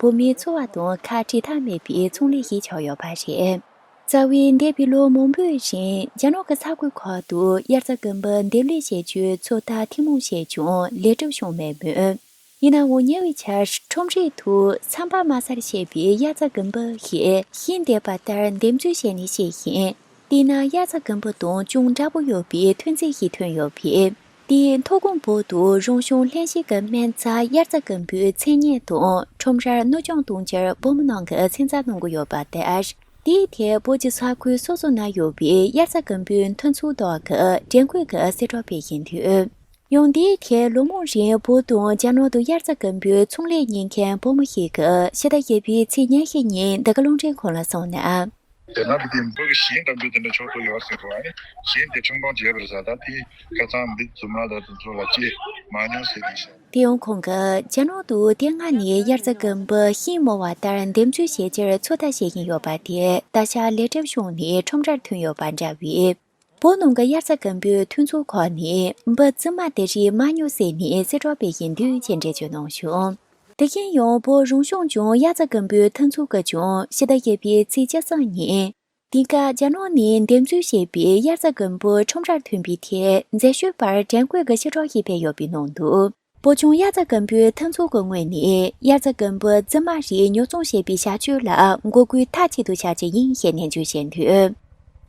བོད་མིའི་འཚོ་བ་དང་ཁ་བྲལ་ཐབས་མེད་པའི་ཚོང་ལས་ཤིག་ཆགས་ཡོད་པ་རེད། རྩ་བའི་འདས་པའི་ལོ་མང་པོའི་རིང་རྒྱ་ནག་གི་ས་ཁུལ་ཁག་ཏུ་དབྱར་རྩྭ་དགུན་འབུ་འདེབས་ལས་བྱེད་རྒྱུའི་ཚོད་ལྟ་ཐུན་མོང་བྱས་ཀྱང་ལེགས་གྲུབ་བྱུང་མེད་མོད། ཡིན་ནའང་ཉེ་བའི་ཆར་ཁྲོམ་རའི་ཐོག་ཚན་པ་མ་ཟར་བྱས་པའི་དབྱར་རྩྭ་དགུན་འབུ་ཞིག་ཤིང་འདེབས་པ་ལྟར་འདེབས་འཛུགས་བྱས་ནས་བཤད་ཤིང་། དེས་ན་དབྱར་རྩྭ་དགུན་འབུ་དང་ཅུང་འདྲ་པོ་ཡོད་པའི་ཐོན་རྫས་ཤིག་ཐོན་ཡོད་པས། དེས་མཐོ་སྒང་བོད་དུ་རང་བྱུང་ལྷན་སྐྱེས་ཀྱི་སྨན་རྩྭ་དབྱར་རྩྭ་དགུན་འབུའི་མཚན་སྙན་དང་ཁྲོམ་རར་གནོད་སྐྱོན་གཏོང་རྒྱུར་འབུམ་ནང་གི་མཚན་རྩ་གནང་གི་ཡོད་པ་ལྟར། དེའི་ཐད་བོད་ཀྱི་ས་ཁུལ་སོ་སོ་ན་ཡོད་པའི་དབྱར་རྩྭ་དགུན་འབུའི་ཐོན་ཚུལ་ཐོག་གི་འགྲན་བསྐོར་གྱི་གསལ་བསྒྲགས་སྤེལ་བཞིན་འདུག་ཡང་དེའི་ཐད་ལོ་མང་རིང་བོད་དང་རྒྱ་ནག་ཏུ་དབྱར་རྩྭ་དགུན་འབུའི་ཚོང་ལས་གཉེར་མཁན་བུ་མོ་ཞིག་གིས་ཕྱི་ཟླ་བཞི་པའི་ཚེས་ཉེར་བཞི་ཉིན་འདི་ག་རླུང་འཕྲིན་ཁང་ལ་གསུངས་ན། དེ་ན་བུ་དེ་འབུ་གི་ཞིང་འདྲ་འབུ་དེ་འདྲ་ཆོག་ཏུ་ཡོད་ཟེར་བ་ནི་ཞིང་དེ་ཁྲིམས་ཁང་བརྗེ་བར་ཟ་ད་དེ་ཁ་ཚང་འབུ་རྫུན་མ་ལ་དེ་ཚོ་ལ་སྐྱེས་མ་མྱོང་ཟེར་དེ་ཤ། དེ་ཡང་ཁོང་གིས་རྒྱ་ནག་ཏུ་དེ་སྔ་ནས་དབྱར་རྩྭ་དགུན་འབུ་ཤིང་རྨོ་བ་ལྟར་འདེབས་འཛུགས་བྱེད་རྒྱུར་ཚོད་ལྟ་བྱེད་བཞིན་ཡོད་པ་དེ་ད་ཆ་ལས་སྒྲུབ་བྱུང་ནས་ཁྲོམ་རར་ཐོན་ཡོད་པ་འདྲ་བས། བོད་ནང་གི་དབྱར་རྩྭ་དགུན་འབུའི་ཐོན་ཚུལ་ཁག་ནས་འབུ་རྫུན་མ་དེ་རིགས་མ་ཉོ་ཟེར་ནས་གསལ་བསྒྲགས་སྤེལ་བཞིན་འདུག་ཅེས་འགྲེལ་བརྗོད་གནང་བྱུང་། དེ་བཞིན་ཡང་བོད་རང་གཞུང་ལྗོངས་དབྱར་རྩྭ་དགུན་འབུའི་ཐོན་ཚུལ་ཁང་ཀྱང་ཕྱི་ཟླ་བཞི་པའི་ཚེས་བཅུ་གསུམ་ཉིན། འདི་ག་རྒྱ་ནག་ནས་འདེབས་འཛུགས་བྱས་པའི་དབྱར་རྩྭ་དགུན་འབུ་ཁྲོམ་རར་ཐོན་པའི་ཐད་འཛད་སྤྱོད་པར་འགྲན་བསྐོར་གྱི་ཕྱིར་སྒྲོག་ཞིག་སྤེལ་ཡོད་པའི་ནང་དུ། བོད་ལྗོངས་དབྱར་རྩྭ་དགུན་འབུའི་ཐོན་ཚུལ་ཁང་ངོས་ནས་དབྱར་རྩྭ་དགུན་འབུ་རྫུན་མ་རིགས་ཉོ་ཚོང་བྱེད་པའི་བྱ་སྤྱོད་ལ་འགོག་རྒོལ་མཐའ་གཅིག་ཏུ་བྱ་རྒྱུ་ཡིན་ཞེས་ནན་བརྗོད་བྱས་འདུག་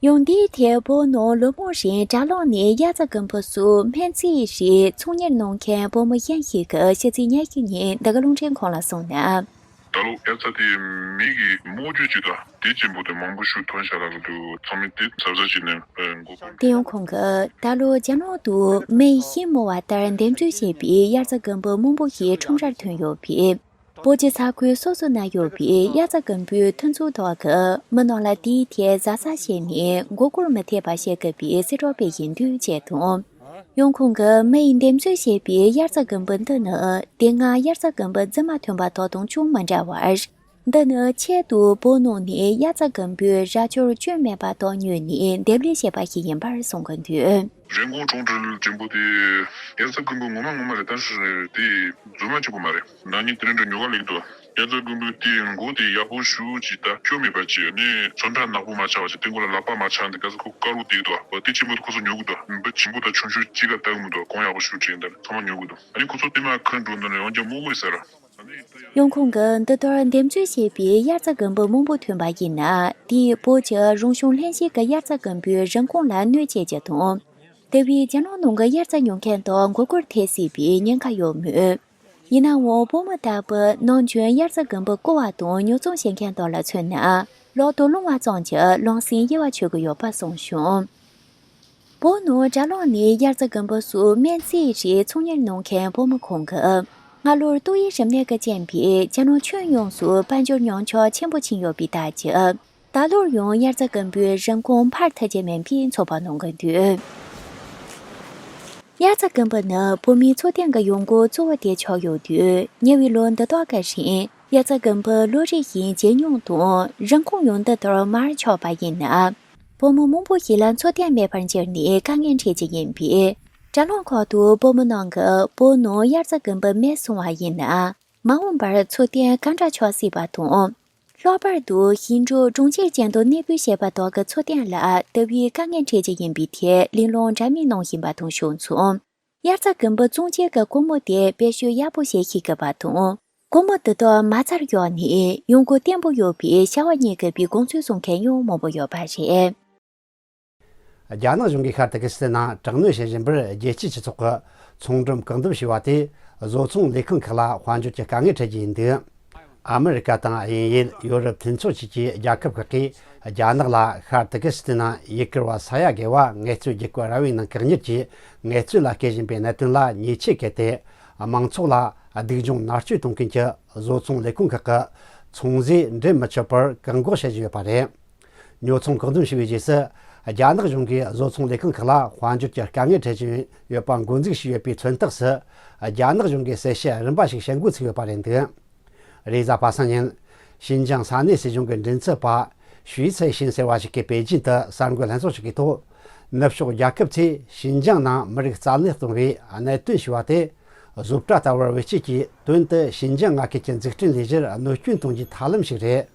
ཡང་འདིའི་ཐད་བོད་ནང་ལོ་མང་རིང་དྲ་ལམ་ནས་དབྱར་རྩྭ་དགུན་འབུ་སོགས་སྨན་རྫས་རིགས་ཚོང་གཉེར་གནང་མཁན་བུ་མོ་གཞན་ཞིག་གིས་ཕྱི་ཚེས་ཉེར་བཞི་ཉིན་འདི་ག་རླུང་འཕྲིན་ཁང་ལ་གསུངས་ན། ད་ལོ་དབྱར་རྩྭ་དེ་མི་གི་རྨོ་རྒྱུ་ཅིག་དང་དེ་ཆེན་པོ་དེ་མང་པོ་ཞིག་ཐོན་བཞག་ལ་གི་འདུག་ཚང་མས་དེ་གཟབ་གཟབ་བྱས་ནས་མགོ་དེ་ཡང་ཁོང་གིས་ད་ལོ་རྒྱ་ནག་ཏུ་མིས་ཤིང་རྨོ་བ་ལྟར་འདེབས་འཛུགས་བྱས་པའི་དབྱར་རྩྭ་དགུན་འབུ་མང་པོ་ཞིག་ཁྲོམ་རར་ཐོན་ཡོད་པས། བོད་ཀྱི་ས་ཁུལ་སོ་སོ་ན་ཡོད་པའི་དབྱར་རྩྭ་དགུན་འབུའི་ཐོན་ཚུལ་ཐོག་གི་མི་རྣམས་ལ་དེའི་ཐད་གཟབ་གཟབ་བྱས་ནས་མགོ་སྐོར་མི་ཐེབས་པ་བྱེད་དགོས་པའི་གསལ་བསྒྲགས་སྤེལ་བཞིན་འདུག་ཅེས་དང་། ཡང་ཁོང་གིས་མིས་འདེབས་འཛུགས་བྱས་པའི་དབྱར་རྩྭ་དགུན་འབུ་འདི་ནི་དེ་སྔ་དབྱར་རྩྭ་དགུན་འབུ་རྫུན་མ་ཐོན་པ་དག་དང་ཅུང་མི་འདྲ་བར། འདི་ནི་ཆེད་དུ་བོད་ནང་ནས་དབྱར་རྩྭ་དགུན་འབུའི་རྭ་ཅོར་སྐྱོན་མེད་པ་དག་ཉོས་ནས་འདེབས་ལས་བྱས་པ་ཞིག་ཡིན་པར་གསུང་གི་འདུག་རིན་གོང་གྲོང་ཁྱེར་ཆེན་པོ་དེ་དབྱར་རྩྭ་དགུན་འབུ་ངོ་མ་ངོ་མ་རེད། ད་དེ་རྫུན་མ་གཅིག་པུ་མ་རེད། ན་ནིང་དེ་རིང་འདྲ་ཉོ་ག་ལེགས་འདུག་དབྱར་རྩྭ་དགུན་འབུ་དེའི་མགོ་དེ་ཡག་པོ་ཞེ་ཅིག་ད་སྐྱོ་མེད་པ་ཅིག་ནི་ཚོན་ཁྲ་ནག་པོ་མ་ཆགས་པ་ཅིག་དེ་མགོ་ལ་ལག་པ་མ་ཆགས་འདི་ག་ས་ཁོ་དཀར་པོ་བསྡད་འདུག་འོ་དེ་ཆེན་པོ་དེ་ཁོ་ཚོ་ཉོ་གི་འདུག་འབུ་ཆེན་པོ་དང་ཆུང་ཆུང་གཅིག་ག་ལྟ་གི་མི་འདུག་གོང་ཡག་པོ་ཞེ་ཅིག་ཡིན། ད་ཚང་མ་ཉོ་གི་འདུག་ཨ་ནི་ཁོ་ཚོ་དེ་མ་ཁུར་འགྲོ་འདི་ནས་འོན་ཀྱང་རྨོ་གི་ཟེར། ཡང་ཁོང་གིས་འདི་ལྟར་འདེབས་འཛུགས་བྱས་པའི་དབྱར་རྩྭ་དགུན་འབུ་མང་པོ་ཐོན་པ་ཡིན་ན་དེས་བོད་ཀྱི་རང་བྱུང་ལྷན་སྐྱེས་ཀྱི་དབྱར་རྩྭ་དགུན་འབུའི་རིན་གོང་ལ་གནོད་སྐྱེལ་རྒྱུ་དང་། དེ་བས་རྒྱ་ནག་ནང་གི་དབྱར་རྩྭ་ཉོ་མཁན་དག་མགོ་སྐོར་ཐེབས་སྲིད་པའི་ཉེན་ཁ་ཡོད་མོད། ཡིན་ནའང་བུ་མོ་ལྟ་བུ་ནམ་རྒྱུན་དབྱར་རྩྭ་དགུན་འབུ་རྐོ་བ་དང་ཉོ་ཚོང་བྱེད་མཁན་དག་ལ་མཚོན་ན་ལོ་དོ་ལོང་བ་ཙམ་གྱིས་ལམ་སེང་དབྱེ་བ་ཕྱེ་གི་ཡོད་པ་གསུངས་བྱུང་། བོད་ནང་དྲ་ལམ་ནས་དབྱར་རྩྭ་དགུན་འབུ་སོགས་སྨན་རྫས་རིགས་ཚོང་གཉེར་གནང་མཁན་བུ་མོ་ཁོང་གིས་སྔ་ལོར་ཏོག་དབྱིབས་རིམས་ནད་ཀྱི་རྐྱེན་པས་རྒྱ་ནག་ཁྱོན་ཡོངས་སུ་དཔལ་འབྱོར་ཉམས་ཆག་ཆེན་པོ་ཕྱིན་ཡོད་པའི་རྟགས་ཀྱིས་ད་ལོར་ཡང་དབྱར་རྩྭ་དགུན་འབུའི་རིན་གོང་འཕར་ཐུབ་ཀྱི་མིན་པའི་ཚོད་དཔག་གནང་གི་འདུག་དབྱར་རྩྭ་དགུན་འབུ་ནི་བོད་མིའི་འཚོ་རྟེན་གྱི་ཡོང་སྒོ་གཙོ་བོ་དེ་ཆགས་ཡོད་དུས་ཉེ་བའི་ལོ་འདི་དག་གི་རིང་དབྱར་རྩྭ་དགུན་འབུ་ལོ་རེ་བཞིན་ཇེ་ཉུང་དང་རིན་གོང་ཡང་འདི་ལྟར་མར་ཆག་པ་ཡིན་ན། བུ་མོ་མང་པོ་ཞིག་ལ་འཚོ་རྟེན་མེད་པར་གྱུར་ནས་དཀའ་ངལ་འཕྲད་ཀྱི་ཡིན་པས། དྲ་ལམ་ཁག་ཏུ་བུ་མོ་རྣམས་ཀྱིས་བོད་ནང་དབྱར་རྩྭ་དགུན་འབུ་མེད་སོང་བ་ཡིན་ན། མ་འོངས་པར་འཚོ་རྟེན་ག་འདྲ་ཆགས་སྲིད་པ་དང་། ལྷག་པར་དུ་ཞིང་འབྲོག་གྲོང་ཁྱེར་ཅན་དུ་གནས་སྤོས་བྱས་པ་དག་གི་འཚོ་རྟེན་ལ་དེ་བས་དཀའ་ངལ་འཕྲད་ཀྱི་ཡིན་པའི་ཐད་གླེང་སློང་འདྲ་མིན་གནང་བཞིན་པ་དང་ཕྱོགས་མཚུངས། དབྱར་རྩྭ་དགུན་འབུ་བཙོང་བྱེད་ཀྱི་སྒོར་མོ་དེ་བེད་སྤྱོད་ཡག་པོ་བྱེད་ཤེས་དགོས་པ་དང་། སྒོར་མོ་དེ་དག་མ་རྩར་གཡུགས་ནས་ཡོང་སྒོ་བརྟན་པོ་ཡོད་པའི་བྱ་བ་གཉེར་དགོས་པའི་དགོངས་ཚུལ་གསུང་མཁན་ཡང་མང་པོ་ཡོད་པ་རེད། རྒྱ་ནག་གཞུང་གིས་ཤར་ཏུར་ཀི་སི་ཐན་ནང་དྲག་གནོན་བྱེད་བཞིན་པར་རྒྱལ་སྤྱིའི་སྤྱི་ཚོགས་ཀྱིས་ཚོང་སྒྲོམ་བཀག་འདོམས་བྱས་པ་དེས་བཟོ་ཚོང་ལས་ཁུངས་ཁག་ལ་དཔལ་འབྱོར་གྱི་དཀའ་ངལ་འཕྲད་ཀྱི་ཡིན་འདུག་ཨ་མི་རི་ཀ་དང་དབྱིན་ཡུལ། ཡོ་རོབ་མཐུན་ཚོགས་བཅས་ཀྱི་རྒྱལ་ཁབ་ཁག་གིས་རྒྱ་ནག་ལ་ཤར་ཏུར་ཀི་སི་ཐན་ནང་ཡུ་གུར་བ་ས་ཡ་བརྒལ་བ་ངལ་རྩོལ་བརྒྱུད་སྐུལ་ར་བའི་ནང་བཀག་ཉར་གྱིས་ངལ་རྩོལ་ལ་བསྐྱལ་བཞིན་པའི་གནད་དོན་ལ་ཉེས་ཆད་བཀལ་ཏེ། མང་ཚོགས་ལ་སྡུག་སྦྱོང་མནར་གཅོད་གཏོང་མཁན་གྱི་བཟོ་ཚོང་ལས་ཁུངས་ཁག་གི་ཚོང་ཟས་འདྲེན་མི་ཆོག་པར་བཀག་འགོག་བྱེད་བཞིན་ཡོད་པ་རེད། ཉོ་ཚོང་བཀག་སྡོམ་བྱས་པའི་རྗེས་སུ། རྒྱ་ནག་གཞུང་གིས་བཟོ་ཚོང་ལས་ཁུངས་ཁག་ལ་དཔལ་འབྱོར་གྱི་དཀའ་ངལ་འཕྲད་བཞིན་ཡོད་པ་འགོ་འཛུགས་བྱས་ཡོད་པའི་མཚོན་རྟགས་སུ། རྒྱ་ནག་གཞུང་གིས་གསལ་བཤད་རིམ་པ་ཞིག་བྱེད་འགོ་ཚུགས་ཡོད་པ་རེད་འདུག་རེས་གཟའ་པ་སངས་ཉིན། ཞིན་ཅང་ས་གནས་སྲིད་གཞུང་གི་མགྲིན་ཚབ་པ་ཞུས་ཚའེ་ཤིན་ཟེར་བ་ཞིག་གིས་པེ་ཅིན་དུ་གསར་འགོད་ལྷན་ཚོགས་ཤིག་གི་ཐོག་ནུབ་ཕྱོགས་རྒྱལ་ཁབ་ཚོས་ཞིན་ཅང་ནང་མི་རིགས་རྩ་མེད་གཏོང་བའི་གནད་དོན་ཞུས་པ་དེ། བཟོ་གྲྭ་ལྟ་བུར་བེད་སྤྱོད་ཀྱིས་དོན་དུ་ཞིན་ཅང་མངའ་ཁུལ་གྱི་འཛུགས་སྐྲུན་ལས་གཞིར་གནོད་སྐྱོན་གཏོང་རྒྱུའི་ཐབས་ལམ་ཞིག་རེད།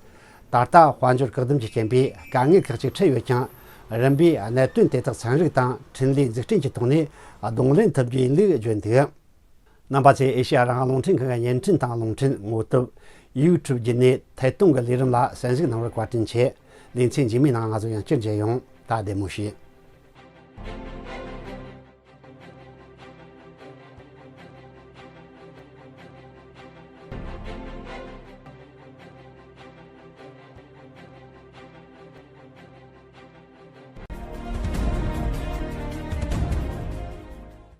ད་ལྟ་དཔལ་འབྱོར་བཀག་སྡོམ་གྱི་རྐྱེན་པས་དཀའ་ངལ་ཁག་ཅིག་འཕྲད་ཡོད་ཀྱང་། རིམ་པས་གནད་དོན་དེ་དག་ཚན་རིག་དང་འཕྲིན་ལས་འཛུགས་སྐྲུན་གྱི་ཐོག་ནས་གདོང་ལེན་ཐུབ་རྒྱུ་ཡིན་ལུགས་བརྗོད་འདུག་རྣམ་པ་ཚོས་ཨེ་ཤེ་ཡ་རང་དབང་རླུང་འཕྲིན་ཁང་གི་བརྙན་འཕྲིན་དང་རླུང་འཕྲིན་ངོ་དེབ། ཡུ་ཊུབ་བརྒྱུད་ནས་ཐད་གཏོང་གི་ལས་རིམ་ལ་གསན་གཟིགས་གནང་བར་བཀའ་དྲིན་ཆེ། ལེ་ཚན་རྗེས་མའི་ནང་ང་ཚོ་ཡང་བསྐྱར་མཇལ་ཡོང་། ད་བདེ་མོ་བྱོས།